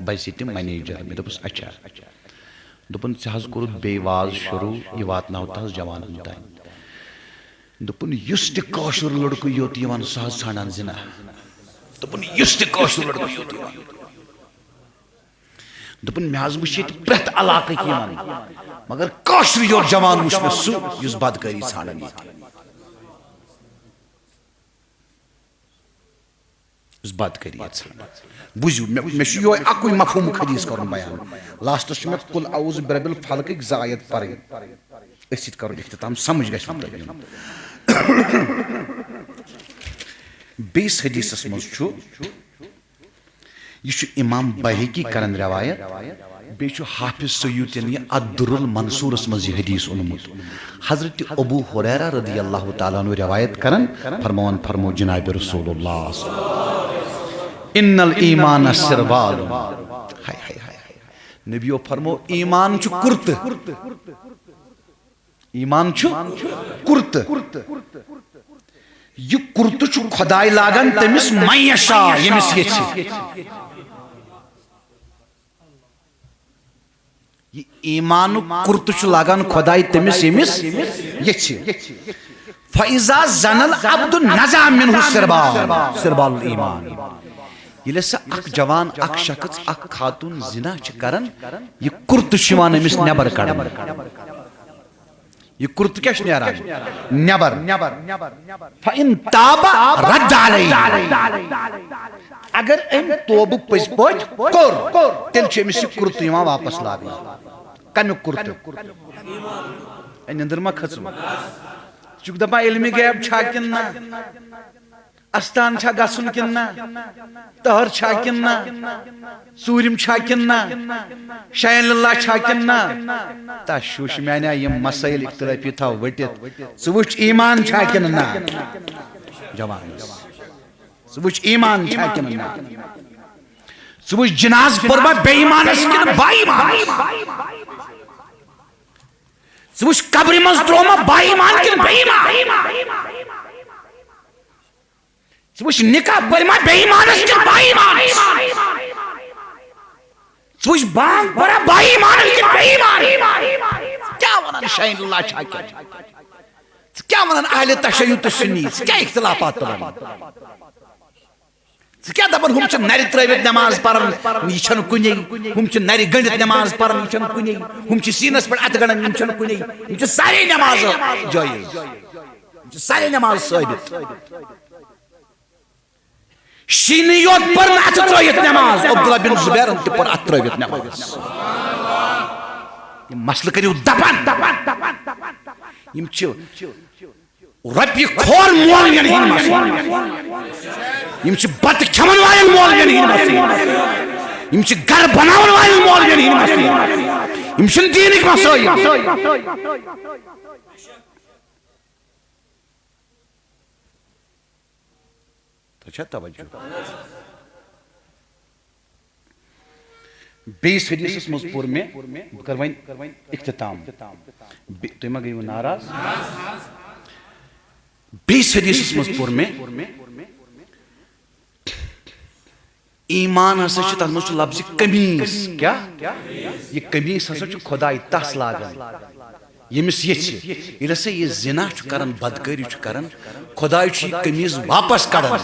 بہٕ چھُس ییٚتہِ منیجر۔ مےٚ دوٚپُس، اچھا۔ دوٚپُن، ژےٚ حظ کوٚرُتھ بیٚیہِ واز شروٗع، یہِ واتناوتہٕ حظ جوانن تام۔ دوٚپُن، یُس تہِ کٲشُر لڑکہٕ یوٚت یِوان، سُہ حظ ژھانڈان زِنا۔ دوٚپُن، یُس تہِ کٲشُر لڑکہٕ یوٚت یِوان۔ دوٚپُن، مےٚ حظ وٕچھ ییٚتہِ پرٛٮ۪تھ علاقٕکۍ یِوان، مگر کٲشرُے یوت جوان وٕچھ مےٚ سُہ، یُس بدکٲری ژھانڈان ییٚتہِ۔ یُس بدکٲری ییٚتہِ ژھانڈان۔ بوٗزِو، مےٚ، مےٚ چھُ یِہوٚے اَکُے مفہوٗمُک حدیث کَرُن بیان۔ لاسٹَس چھُ مےٚ قل اعوذ برب الفلقٕکۍ زٕ آیت پَرٕنۍ۔ أتھۍ سۭتۍ کَرو اختتام، سمجھ گژھِ مےٚ تۄہہِ یُن۔ بیٚیِس حدیثَس منٛز چھُ، یہِ چھُ امام بیہقی کران روایت، بیٚیہِ چھُ حافظ سیوطین یہِ الدر المنصورس منٛز یہِ حدیث اوٚنمُت۔ حضرت ابو ہریرہ رضی اللہ تعالیٰ عنہ روایت کران، فرماوان فرمو جناب رسول اللہ صلی اللہ علیہ وسلم، ان الایمان سربال۔ ہاے ہاے ہاے ہاے۔ نبیو فرمو، ایمان چھُ کرتہٕ۔ ایمان چھُ کرتہٕ۔ یہِ کرتہٕ چھُ خۄداے لاگان تٔمِس من یشاء، ییٚمِس یژھِ۔ یہِ ایمانُک کرتہٕ چھُ لاگان خۄداے تٔمِس، ییٚمِس یژھِ۔ فَإِذَا زَنَا الْعَبْدُ نَزَعَ مِنْهُ سِرْبَالَ، سِرْبَالَ الْإِيمَانِ۔ ییٚلہِ ہسا اکھ جوان، اکھ شخص، اکھ خاتون زِنا چھِ کران، یہِ کرتہٕ چھُ یِوان أمِس نٮ۪بر کڑنہٕ۔ یہِ کرتہٕ کیٛاہ چھُ نیران؟ نٮ۪بر۔ فَإِنْ تَابَ رَدَّ عَلَيْهِ۔ اگر أمۍ توبہٕ پٔزۍ پٲٹھۍ کوٚر، تیٚلہِ چھُ أمِس یہِ کرتہٕ یِوان واپس لاگنہٕ۔ کمیُک کرتہٕ؟ اے، نیٚنٛدٕر ما کھٔژٕو؟ ژٕ چھُکھ دَپان علمِ غیب چھا کِنہٕ نہ؟ استان چھا گژھُن کِنہٕ نہ؟ تہر چھا کِنہٕ نہ؟ ژوٗرِم چھا کِنہٕ نہ؟ شاین للہ چھا کِنہٕ نہ؟ تہ شوش میانیا، یِم مسائل اختلافی تھاو ؤٹِتھ۔ ژٕ وٕچھ ایمان چھا کِنہٕ نہ؟ جوان، ژٕ وٕچھ ایمان چھا کِنہٕ نہ؟ ژٕ وٕچھ جناز پوٚرما بے ایمانس کِنہٕ با ایمانس؟ ژٕ وٕچھ قبرِ منٛز ترٛووما با ایمان کِنہٕ بے ایمان؟ ژٕ وٕچھ نکاح پٔرۍ ما بے ایمانس کِنہٕ با ایمانس؟ ژٕ وٕچھ بانگ پٔرا با ایمانس کِنہٕ بے ایمانس؟ ژٕ کیٛاہ ونان شاین اللہ چھا کِنہٕ؟ ژٕ کیٛاہ ونان اہل تشیع تہٕ سنی؟ ژٕ کیٛاہ اختلافات تُلان؟ ژٕ کیٛاہ دپان، ہُم چھِ نرِ ترٲوِتھ نماز پران، یہِ چھَنہٕ کُنے، ہُم چھِ نرِ گٔنڈِتھ نماز پران، یہِ چھَنہٕ کُنے، ہُم چھِ سیٖنس پٮ۪ٹھ اَتھٕ گنڈان، یِم چھَنہٕ کُنے، یِم چھِ سارے نماز جٲیز، یِم چھِ سارے نماز ثٲبت۔ شیٖنٕے یوت پٔر نہٕ اَتھٕ ترٲوِتھ نٮ۪ماز، عبداللہ بن زبیرن تہِ پٔر اَتھٕ ترٲوِتھ نٮ۪ماز۔ یِم مسلہٕ کٔرِو دفن۔ یِم چھِ رۄپیہِ کھور مولوین ہٕنٛدۍ مسلہٕ۔ یِم چھِ بتہٕ کھٮ۪وَن والٮ۪ن مولوین ہٕنٛدۍ مسلہٕ۔ یِم چھِ گرٕ بناون والٮ۪ن مولوین ہٕنٛدۍ مسلہٕ۔ یِم چھِنہٕ دیٖنٕکۍ مسٲیِل۔ تۄہہِ چھا توجہ؟ بیٚیِس حدیثس منٛز پوٚر مےٚ، بہٕ کرٕ وۄنۍ اختتام۔ بے-، تُہۍ ما گٔیوٕ ناراض؟ بیٚیِس حدیثس منٛز پوٚر مےٚ، ایمان ہسا چھُ، تتھ منٛز چھُ لفظِ قمیٖص۔ کیٛاہ؟ یہِ قمیٖص ہسا چھُ خۄداے تس لاگان، ییٚمِس یژھِ۔ ییٚلہِ ہسا یہِ زِنا چھُ کران، بدکٲری چھُ کران، خۄداے چھُ یہِ قمیٖض واپس کڑان۔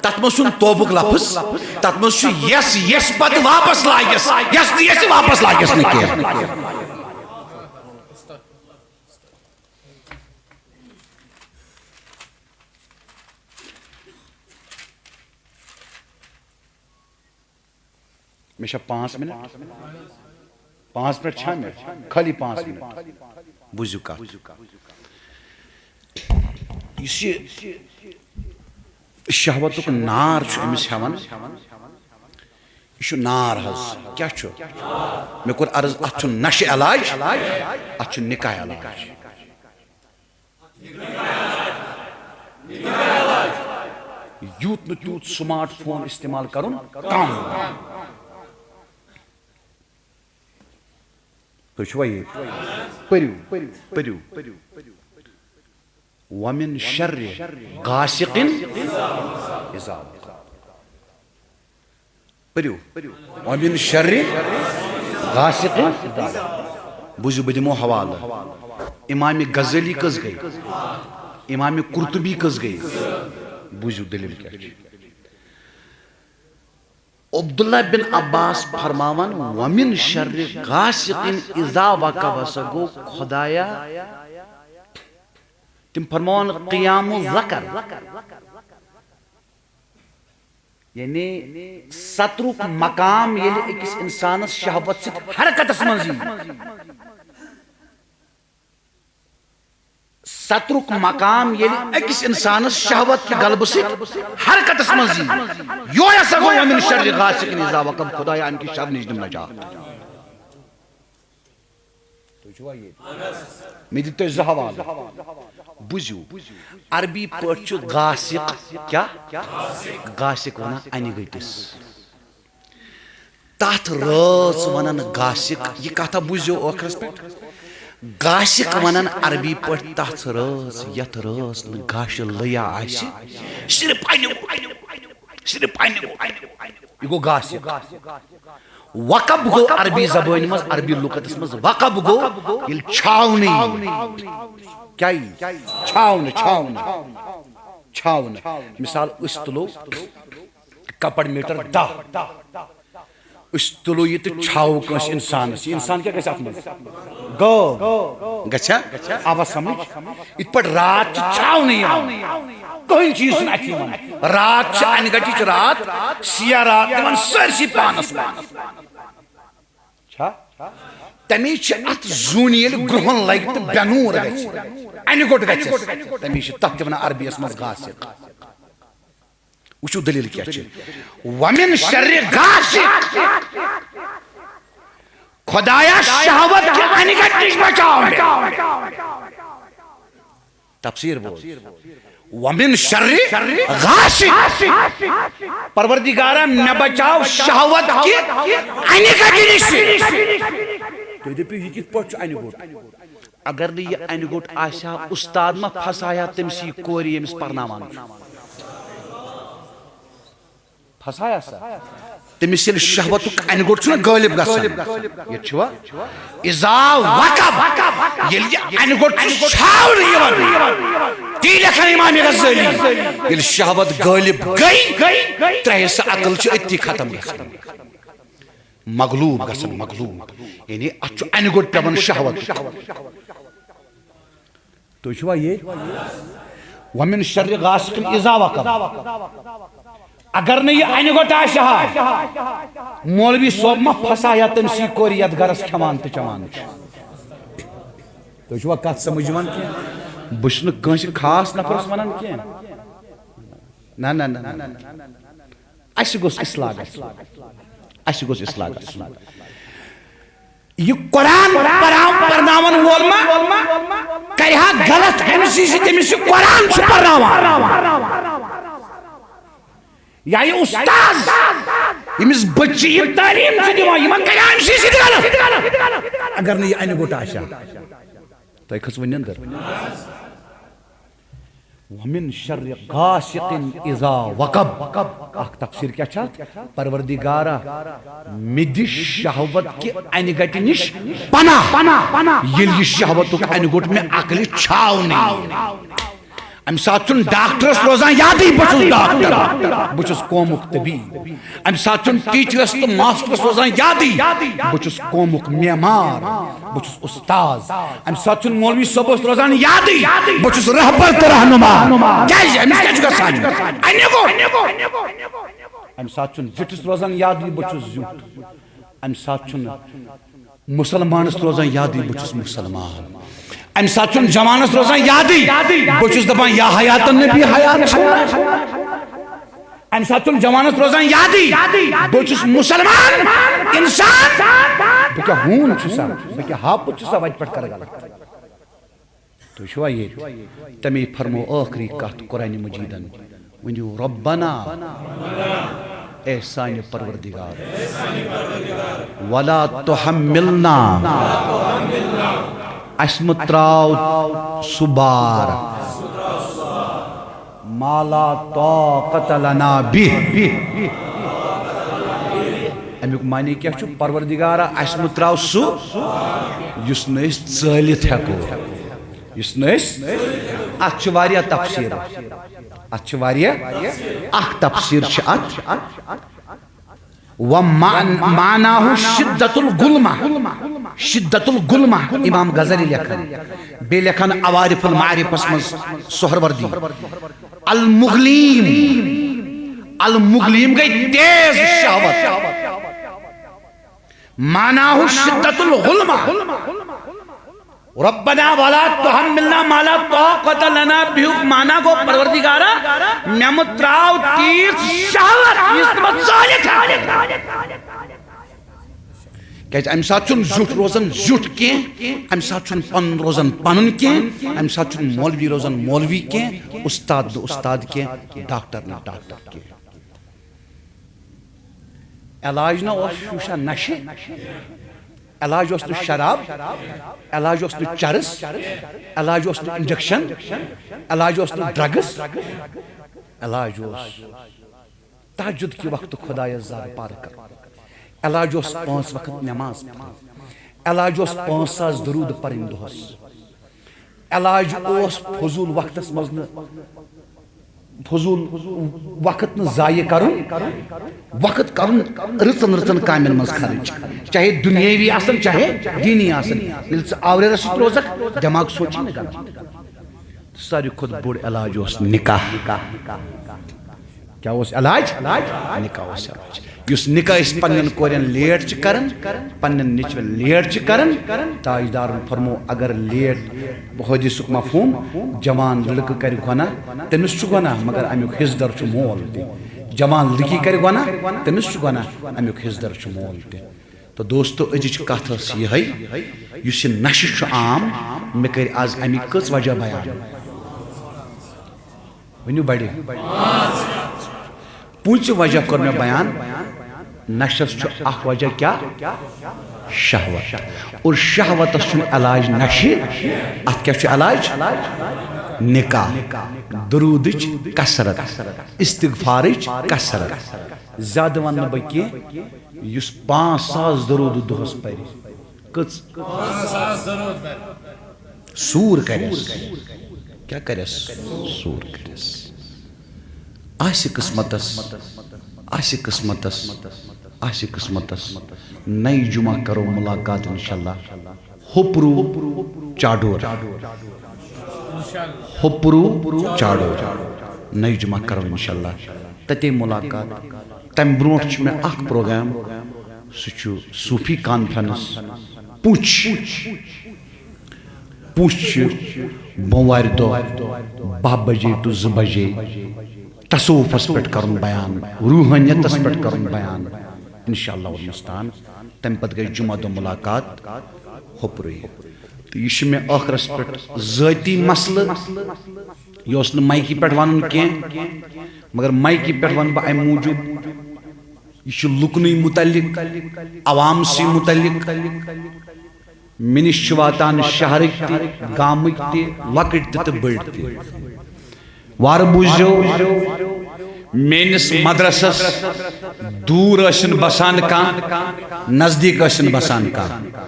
تتھ منٛز چھُنہٕ توبُک لفظ، تتھ منٛز چھُ یس یس پتہٕ واپس لاگٮ۪س، یس نہٕ یژھِ واپس لاگٮ۪س نہٕ کینٛہہ۔ مےٚ چھا پانٛژھ منٹ؟ پانٛژھ منٹ چھا مےٚ؟ خٲلی پانٛژھ منٹ۔ بوٗزِو کتھ۔ یُس یہِ شہوتُک نار چھُ أمِس ہٮ۪وان، یہِ چھُ نار حظ۔ کیٛاہ چھُ؟ مےٚ کوٚر عرض، اتھ چھُ نشہٕ علاج، اتھ چھُ نکاح علاج۔ یوٗت نہٕ تیوٗت سمارٹ فون استعمال کرُن کم۔ تُہۍ چھِوا ییٚتہِ؟ پٔرِو، پٔرِو۔ وَمِن شَرِّ غاسِقٍ اِذا وَقَب۔ پٔرِو۔ وَمِن شَرِّ غاسِقٍ۔ بوٗزِو، بہٕ دِمو حوالہٕ۔ امام غزالی کٔژ گٔے؟ امام قرطبی کٔژ گٔے؟ بوٗزِو دٔلیٖل کیٛاہ چھِ۔ عبداللہ بن عباس فرماوان، "وَمِن شَرِّ غاسِقٍ اِذا وَقَب"، ہسا گوٚو خدایا، تِم فرماوان قیام الذکر، یعنی سترُک مقام ییٚلہِ أکِس اِنسانَس شہوت سۭتۍ حرکتَس منٛز یی۔ سترُک مقام ییٚلہِ أکِس اِنسانَس شہوت کہِ غلبہٕ سۭتۍ حرکتَس منٛز یی، یوے ہسا گوٚو وَمِن شَرِّ غاسِقٍ اِذا وَقَب، خدایا، اَمہِ کہِ شَرِ نِش دِم نجات۔ تُہۍ چھِوا ییٚتہِ؟ مےٚ دِتۍ تۄہہِ زٕ حوالہٕ۔ بوٗزِو، عربی پٲٹھۍ چھُ غاسق، کیٛاہ؟ غاسق وَنان اَنہِ گٔٹِس۔ تَتھ رٲژ وَنان غاسق۔ یہِ کَتھا بوٗزِو ٲخرَس پٮ۪ٹھ۔ غاسق وَنان عربی پٲٹھۍ تَتھ رٲژ، یَتھ رٲژ نہٕ گاشہِ لٔیا آسہِ، صرف اَنہِ، صرف اَنہِ۔ یہِ گوٚو غاسق۔ وقب گوٚو عربی زبٲنۍ منٛز، عربی لُغتس منٛز وقب گوٚو ییٚلہِ چھاونہٕ یی۔ کیٛاہ یی؟ چھاونہٕ، چھاونہٕ، چھاونہٕ۔ مثال، أسۍ تُلو کپر میٹر دَہ، أسۍ تُلو یہِ تہٕ چھاوو کٲنٛسہِ اِنسانس، یہِ اِنسان کیٛاہ گژھِ اَتھ منٛز؟ گٲو گژھیا؟ آوا سمجھ؟ یِتھ پٲٹھۍ راتھ چھِ چھاونہٕ یِوان، کٕہٕنۍ چیٖز چھُنہٕ اَتھِ یِوان۔ راتھ چھِ اَنہِ گَٹِچ راتھ، سیاہ راتھ نِوان سٲرسٕے پانَس منٛز۔ چھا؟ تَمے چھِ اَتھ زوٗنہِ ییٚلہِ گرٛہُن لَگہِ تہٕ بے نوٗر گژھِ، اَنہِ گوٚٹ گژھٮ۪س، تَمے چھِ تَتھ تہِ وَنان عربی یَس منٛز غاسق۔ وٕچھِو دٔلیٖل کیٛاہ چھِ۔ وَمِن شَرِّ غاسِق۔ خۄدایا، شہوت کہِ اَنہِ گَٹہِ نِش بچاو مےٚ۔ تفسیٖر بوز۔ وَمِن شَرِّ غاسِق۔ پروردگارا، مےٚ بچاو شہوت کہِ اَنہِ گَٹہِ نِش۔ تُہۍ دٔپِو، یہِ کِتھ پٲٹھۍ چھُ اَنہِ گوٚٹ؟ اگر نہٕ یہِ اَنہِ گوٚٹ آسہِ ہا، اُستاد ما پھسایہِ ہا تٔمۍ سٕے کورِ، ییٚمِس پرناوان چھُ؟ پھسایہِ ہا سا؟ تٔمِس ییٚلہِ شہوتُک اَنہِ گوٚٹ چھُنہ غٲلب گژھان، ییٚتہِ چھُوا؟ اِذا وَقَب، ییٚلہِ یہِ اَنہِ گوٚٹ چھُ چھاونہٕ یِوان، تی لیکھان امام غزالی، ییٚلہِ شہوت غٲلب گٔے، ترٛےٚ حصہٕ عقل چھِ أتھی ختم گژھان۔ مغلوب گژھن، مغلوب۔ یعنی اتھ چھُ انہِ گوٚٹ پٮ۪وان شہوت۔ تُہۍ چھِوا ییٚتہِ؟ وَمِن شَرِّ غاسِقٍ اِذا وَقَب۔ اگر نہٕ یہِ انہِ گوٚٹ آسہِ ہا، مولوی صٲب ما پھسا یا تٔمۍ سٕے کورِ یتھ گرس کھٮ۪وان تہٕ چٮ۪وان چھُ؟ تُہۍ چھِوا کتھ سمجھ یِوان کینٛہہ؟ بہٕ چھُس نہٕ کٲنٛسہِ خاص نفرس ونان کینٛہہ۔ نہ، نہ، نہ، نہ، نہ۔ اَسہِ گوٚژھ اصلاح گژھُن۔ اَسہِ گوٚژھ اصلاح گژھُن۔ یہِ قرآن پرناو-، پرناوَن وول ما کرِ ہا غلط أمۍ سٕے سۭتۍ، أمِس یہِ قرآن چھُ پرناوان؟ یا یہِ استاد ییٚمِس بچہِ یہِ تعلیٖم چھُ دِوان، یہِ ما کرِ ہا أمۍ سٕے سۭتۍ غلط؟ اگر نہٕ یہِ انہِ گوٚٹ آسہِ ہا، تۄہہِ کھٔژوٕ نٮ۪نٛدٕر؟ وَمِن شَرِّ غاسِقٍ اِذا وَقَب۔ اکھ تفسیر کیا چھا؟ پروردگارا، مےٚ دِ شہوت کہِ انہِ گٹہِ نِش پناہ، ییٚلہِ یہِ شہوتُک انہِ گوٚٹ مےٚ عقلہِ چھاونہٕ یی۔ امہِ ساتہٕ چھُنہٕ ڈاکٹرس روزان یادٕے، بہٕ چھُس ڈاکٹر، بہٕ چھُس قومُک طبیب۔ امہِ ساتہٕ چھُنہٕ ٹیچرس تہٕ ماسٹرس روزان یادٕے، بہٕ چھُس قومُک معمار، بہٕ چھُس استاد۔ امہِ ساتہٕ چھُنہٕ مولوی صٲبس روزان یادٕے، بہٕ چھُس رہبر تہٕ رہنما۔ کیازِ؟ أمِس کیٛاہ چھُ گژھان؟ انہِ گوٚٹ۔ امہِ ساتہٕ چھُنہٕ زِٹھِس روزان یادٕے، بہٕ چھُس زیُٹھ۔ امہِ ساتہٕ چھُنہٕ مسلمانس روزان یادٕے بہٕ چھُس مسلمان۔ امہِ ساتہٕ چھُنہٕ جوانس روزان یادٕے، بہٕ چھُس دپان یا حیاتن نبی حیات چھُ۔ امہِ ساتہٕ چھُنہٕ جوانس روزان یادٕے، بہٕ چھُس مسلمان انسان۔ بہٕ کیٛاہ ہوٗن چھُسا، بہٕ کیٛاہ ہاپُت چھُسا، وتہِ پٮ۪ٹھ کرٕ غلط۔ تُہۍ چھِوا ییٚتہِ؟ تَمے فرمو ٲخری کَتھ قرآنِ مجیٖدَن، ؤنِو ربنا، اے سانہِ پروردگار، ولا تحملنا، اَسہِ مہٕ ترٛاو سُہ بار، ما لا طاقت لنا به، اَمیُک معنی کیٛاہ چھُ؟ پروردگارا، اَسہِ مہٕ ترٛاو سُہ یُس نہٕ أسۍ ژٲلِتھ ہٮ۪کو۔ یُس نہٕ أسۍ، اتھ چھِ واریاہ تفسیر۔ اتھ چھِ واریاہ، اکھ تفسیر چھِ اتھ۔ و معن-، معناہ شدت الغلمہ، شدت الغلمہ، امام غزالی لیکھان۔ بیٚیہِ لیکھان عوارف المعارفس منٛز سہروردی۔ المغلیم، المغلیم گٔے تیز شہوت۔ معناہ شدت الغلمہ۔ ربنا ولا تحملنا ما لا طاقت لنا بہ، معنی گوٚو پروردگارا، مےٚ مہٕ ترٛاو تیٖژ شہوت یُس نہٕ بہٕ ژٲلِتھ ہٮ۪کہٕ۔ کیٛازِ اَمہِ ساتہٕ چھُنہٕ زیُٹھ روزان زیُٹھ کینٛہہ، اَمہِ ساتہٕ چھُنہٕ پَنُن روزان پَنُن کینٛہہ، اَمہِ ساتہٕ چھُنہٕ مولوی روزان مولوی کینٛہہ، اُستاد نہٕ اُستاد کینٛہہ، ڈاکٹر نہٕ ڈاکٹر کینٛہہ۔ علاج نہ اوس شوٗشہ نشہِ، علاج اوس نہٕ شراب، علاج اوس نہٕ چرس، علاج اوس نہٕ انجیکشن، علاج اوس نہٕ ڈرگس، علاج اوس تہجد کہِ وقتہٕ خدایس زارٕ پار کرُن، علاج اوس پانٛژھ وقت نماز پرٕنۍ، علاج اوس پانٛژھ ساس درود پرٕنۍ دۄہس۔ علاج اوس فضول وقتس منٛز نہٕ، فضول وقت نہٕ ضایع کرُن، وقت کرُن رٕژن رٕژن کامٮ۪ن منٛز خرٕچ، چاہے دُنیٲوی آسن، چاہے دیٖنی آسن۔ ییٚلہِ ژٕ آوریرس سۭتۍ روزکھ، دٮ۪ماغ سونچی نہٕ غلط۔ تہٕ ساروی کھۄتہٕ بوٚڑ علاج اوس نکاح۔ کیٛاہ اوس علاج؟ نکاح اوس علاج۔ یُس نکاح أسۍ پننٮ۪ن کورٮ۪ن لیٹ چھِ کران، پننٮ۪ن نیٚچوٮ۪ن لیٹ چھِ کران، تاجدارن فرمو، اگر لیٹ، حدیثُک مفہوم، جوان لڑکہٕ کرِ گۄناہ، تٔمِس چھُ گۄناہ، مگر امیُک حصہٕ دار چھُ مول تہِ۔ جوان لڑکی کرِ گۄناہ، تٔمِس چھُ گۄناہ، امیُک حصہٕ دار چھُ مول تہِ۔ تہٕ دوستو، أزِچ کتھ ٲس یِہے، یُس یہِ نشہٕ چھُ عام، مےٚ کٔرۍ آز امیِکۍ کٔژ وجہ بیان۔ ؤنِو بڑِ۔ پوٗنٛژِ وجہ کوٚر مےٚ بیان۔ نشس چھُ اکھ وجہ کیٛاہ؟ شہوت۔ اور شہوتس چھُنہٕ علاج نشہِ، اتھ کیٛاہ چھُ علاج؟ نکاح، درودٕچ کثرت، استغفارٕچ کثرت۔ زیادٕ ونہٕ نہٕ بہٕ کینٛہہ۔ یُس پانٛژھ ساس درود دۄہس پرِ، کٔژ؟ سوٗر کرٮ۪س۔ کیٛاہ کرٮ۪س؟ سوٗر کرٮ۪س۔ آسہِ قسمتس، آسہِ قسمتس، آسہِ قسمتس۔ نَیہِ جمعہ کرو ملاقات انشاءاللہ۔ ہوپرو چاڈور۔ ہوپرو چاڈور۔ نَیہِ جمعہ کرو انشاءاللہ تتے ملاقات۔ تمہِ برونٛٹھ چھُ مےٚ اکھ پروگرام، سُہ چھُ صوفی کانفرنس پُچھ۔ پُچھ چھِ بۄموارِ دۄہ باہ بجے to زٕ بجے تصوفس پٮ۪ٹھ کرُن بیان، روحانیتس پٮ۪ٹھ کرُن بیان، انشاءاللہ المستعان۔ تمہِ پتہٕ گژھِ جمعہ دۄہ ملاقات ہوپرُے۔ تہٕ یہِ چھُ مےٚ ٲخرس پٮ۪ٹھ ذٲتی مسلہٕ، یہِ اوس نہٕ مایکہِ پٮ۪ٹھ ونُن کینٛہہ، مگر مایکہِ پٮ۪ٹھ ونہٕ بہٕ امہِ موٗجوٗب، یہِ چھُ لُکنُے متعلق، عوامسٕے متعلق۔ مےٚ نِش چھِ واتان شہرٕکۍ تہِ، گامٕکۍ تہِ، لۄکٕٹۍ تہِ تہٕ بٔڑۍ تہِ۔ وارٕ بوٗزِو، میٲنِس مدرسس دوٗر ٲسِن بسان کانٛہہ، نزدیٖک ٲسِن بسان کانٛہہ۔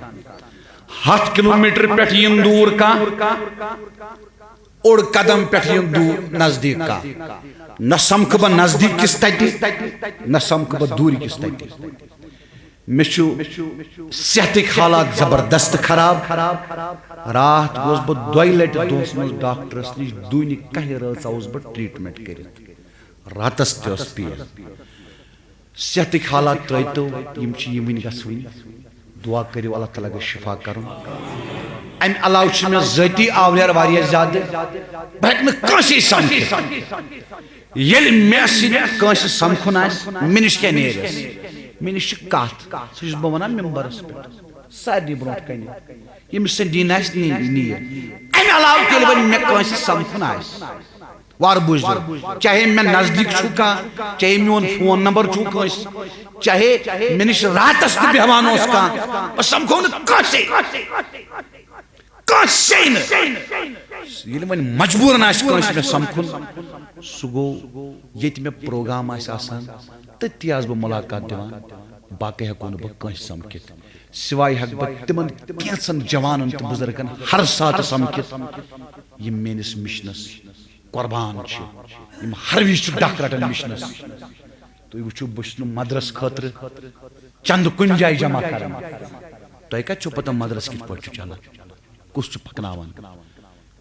ہتھ کلومیٹر پٮ۪ٹھ یِن دوٗر کانٛہہ، اوٚڑ قدم پٮ۪ٹھ یِن دوٗر نزدیٖک کانٛہہ۔ نہ سمکھٕ بہٕ نزدیٖک کِس تتہِ، نہ سمکھٕ بہٕ دوٗرِ کِس تتہِ۔ مےٚ چھُ صحتٕکۍ حالات زبردست خراب۔ راتھ گوس بہٕ دۄیہِ لٹہِ دۄہس منٛز ڈاکٹرس نِش، دوٗنہِ کاہہِ رٲژ آوُس بہٕ ٹریٹمنٹ کٔرِتھ۔ راتس تہِ ٲس پین۔ صحتٕکۍ حالات ترٲیتو، یِم چھِ یِوٕنۍ گژھوٕنۍ۔ دعا کٔرِو، اللہ تعالیٰ گژھِ شفا کرُن۔ امہِ علاوٕ چھِ مےٚ ذٲتی آوریر واریاہ زیادٕ، بہٕ ہٮ۪کہٕ نہٕ کٲنٛسے سمکھِتھ۔ ییٚلہِ مےٚ سۭتۍ کٲنٛسہِ سمکھُن آسہِ، مےٚ نِش کیٛاہ نیرٮ۪س؟ مےٚ نِش چھِ کتھ، سُہ چھُس بہٕ ونان ممبرس پٮ۪ٹھ، سارنٕے برونٛٹھ کنہِ۔ ییٚمِس سۭتۍ دِنۍ آسہِ، نی-، نِیہِ۔ امہِ علاوٕ تہِ ییٚلہِ وۄنۍ مےٚ کٲنٛسہِ سمکھُن آسہِ، وارٕ بوٗزِو، چاہے مےٚ نزدیٖک چھُ کانٛہہ، چاہے میون فون نمبر چھُ کٲنٛسہِ، چاہے مےٚ نِش راتس تہِ بیٚہوان اوس کانٛہہ، بہٕ سمکھو نہٕ کٲنٛسے، کٲنٛسے نہٕ۔ ییٚلہِ وۄنۍ مجبوٗرن آسہِ کٲنٛسہِ مےٚ سمکھُن، سُہ گوٚو ییٚتہِ مےٚ پروگرام آسہِ آسان، تٔتی آسہٕ بہٕ مُلاقات دِوان، باقٕے ہٮ۪کو نہٕ بہٕ کٲنٛسہِ سمکھِتھ۔ سوائے ہٮ۪کہٕ بہٕ تِمن کینٛژن جوانن تہٕ بُزرگن ہر ساتہٕ سمکھِتھ، یِم میٲنِس مِشنس قۄربان چھِ، یِم ہر وِزِ چھِ ڈکھ رٹان مِشنس۔ تُہۍ وٕچھِو، بہٕ چھُس نہٕ مدرس خٲطرٕ چندٕ کُنہِ جایہِ جمع کران۔ تۄہہِ کتہِ چھو پتہ مدرس کِتھ پٲٹھۍ چھُ چلان، کُس چھُ پکناوان؟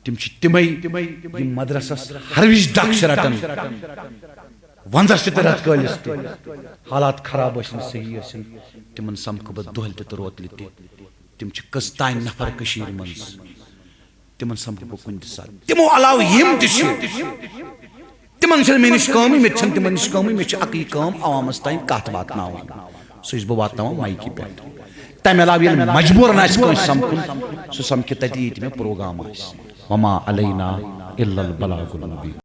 تِم چھِ تِمے یِم مدرسس ہر وِزِ ڈکھ چھِ رٹان۔ ونٛدس تہِ تہٕ رٮ۪تہٕ کٲلِس تہِ۔ حالات خراب ٲسِن، صحیح ٲسِن، تِمن سمکھٕ بہٕ دۄہلہِ تہِ تہٕ روتلہِ تہِ۔ تِم چھِ کٔژ تام نفر کٔشیٖرِ منٛز، تِمن سمکھٕ بہٕ کُنہِ تہِ ساتہٕ۔ تِمو علاوٕ یِم تہِ چھِ، تِمن چھنہٕ مےٚ نِش کٲمٕے، مےٚ تہِ چھنہٕ تِمن نِش کٲمٕے، مےٚ چھِ اَکٕے کٲم، عوامس تام کتھ واتناوٕنۍ۔ سُہ چھُس بہٕ واتناوان مایکہِ پٮ۪ٹھ۔ تمہِ علاوٕ ییٚلہِ مجبوٗرن آسہِ کٲنٛسہِ سمکھُن، سُہ سمکھِ تتی، ییٚتہِ مےٚ پروگرام آسہِ۔ وما علینا الا البلاغ المبین۔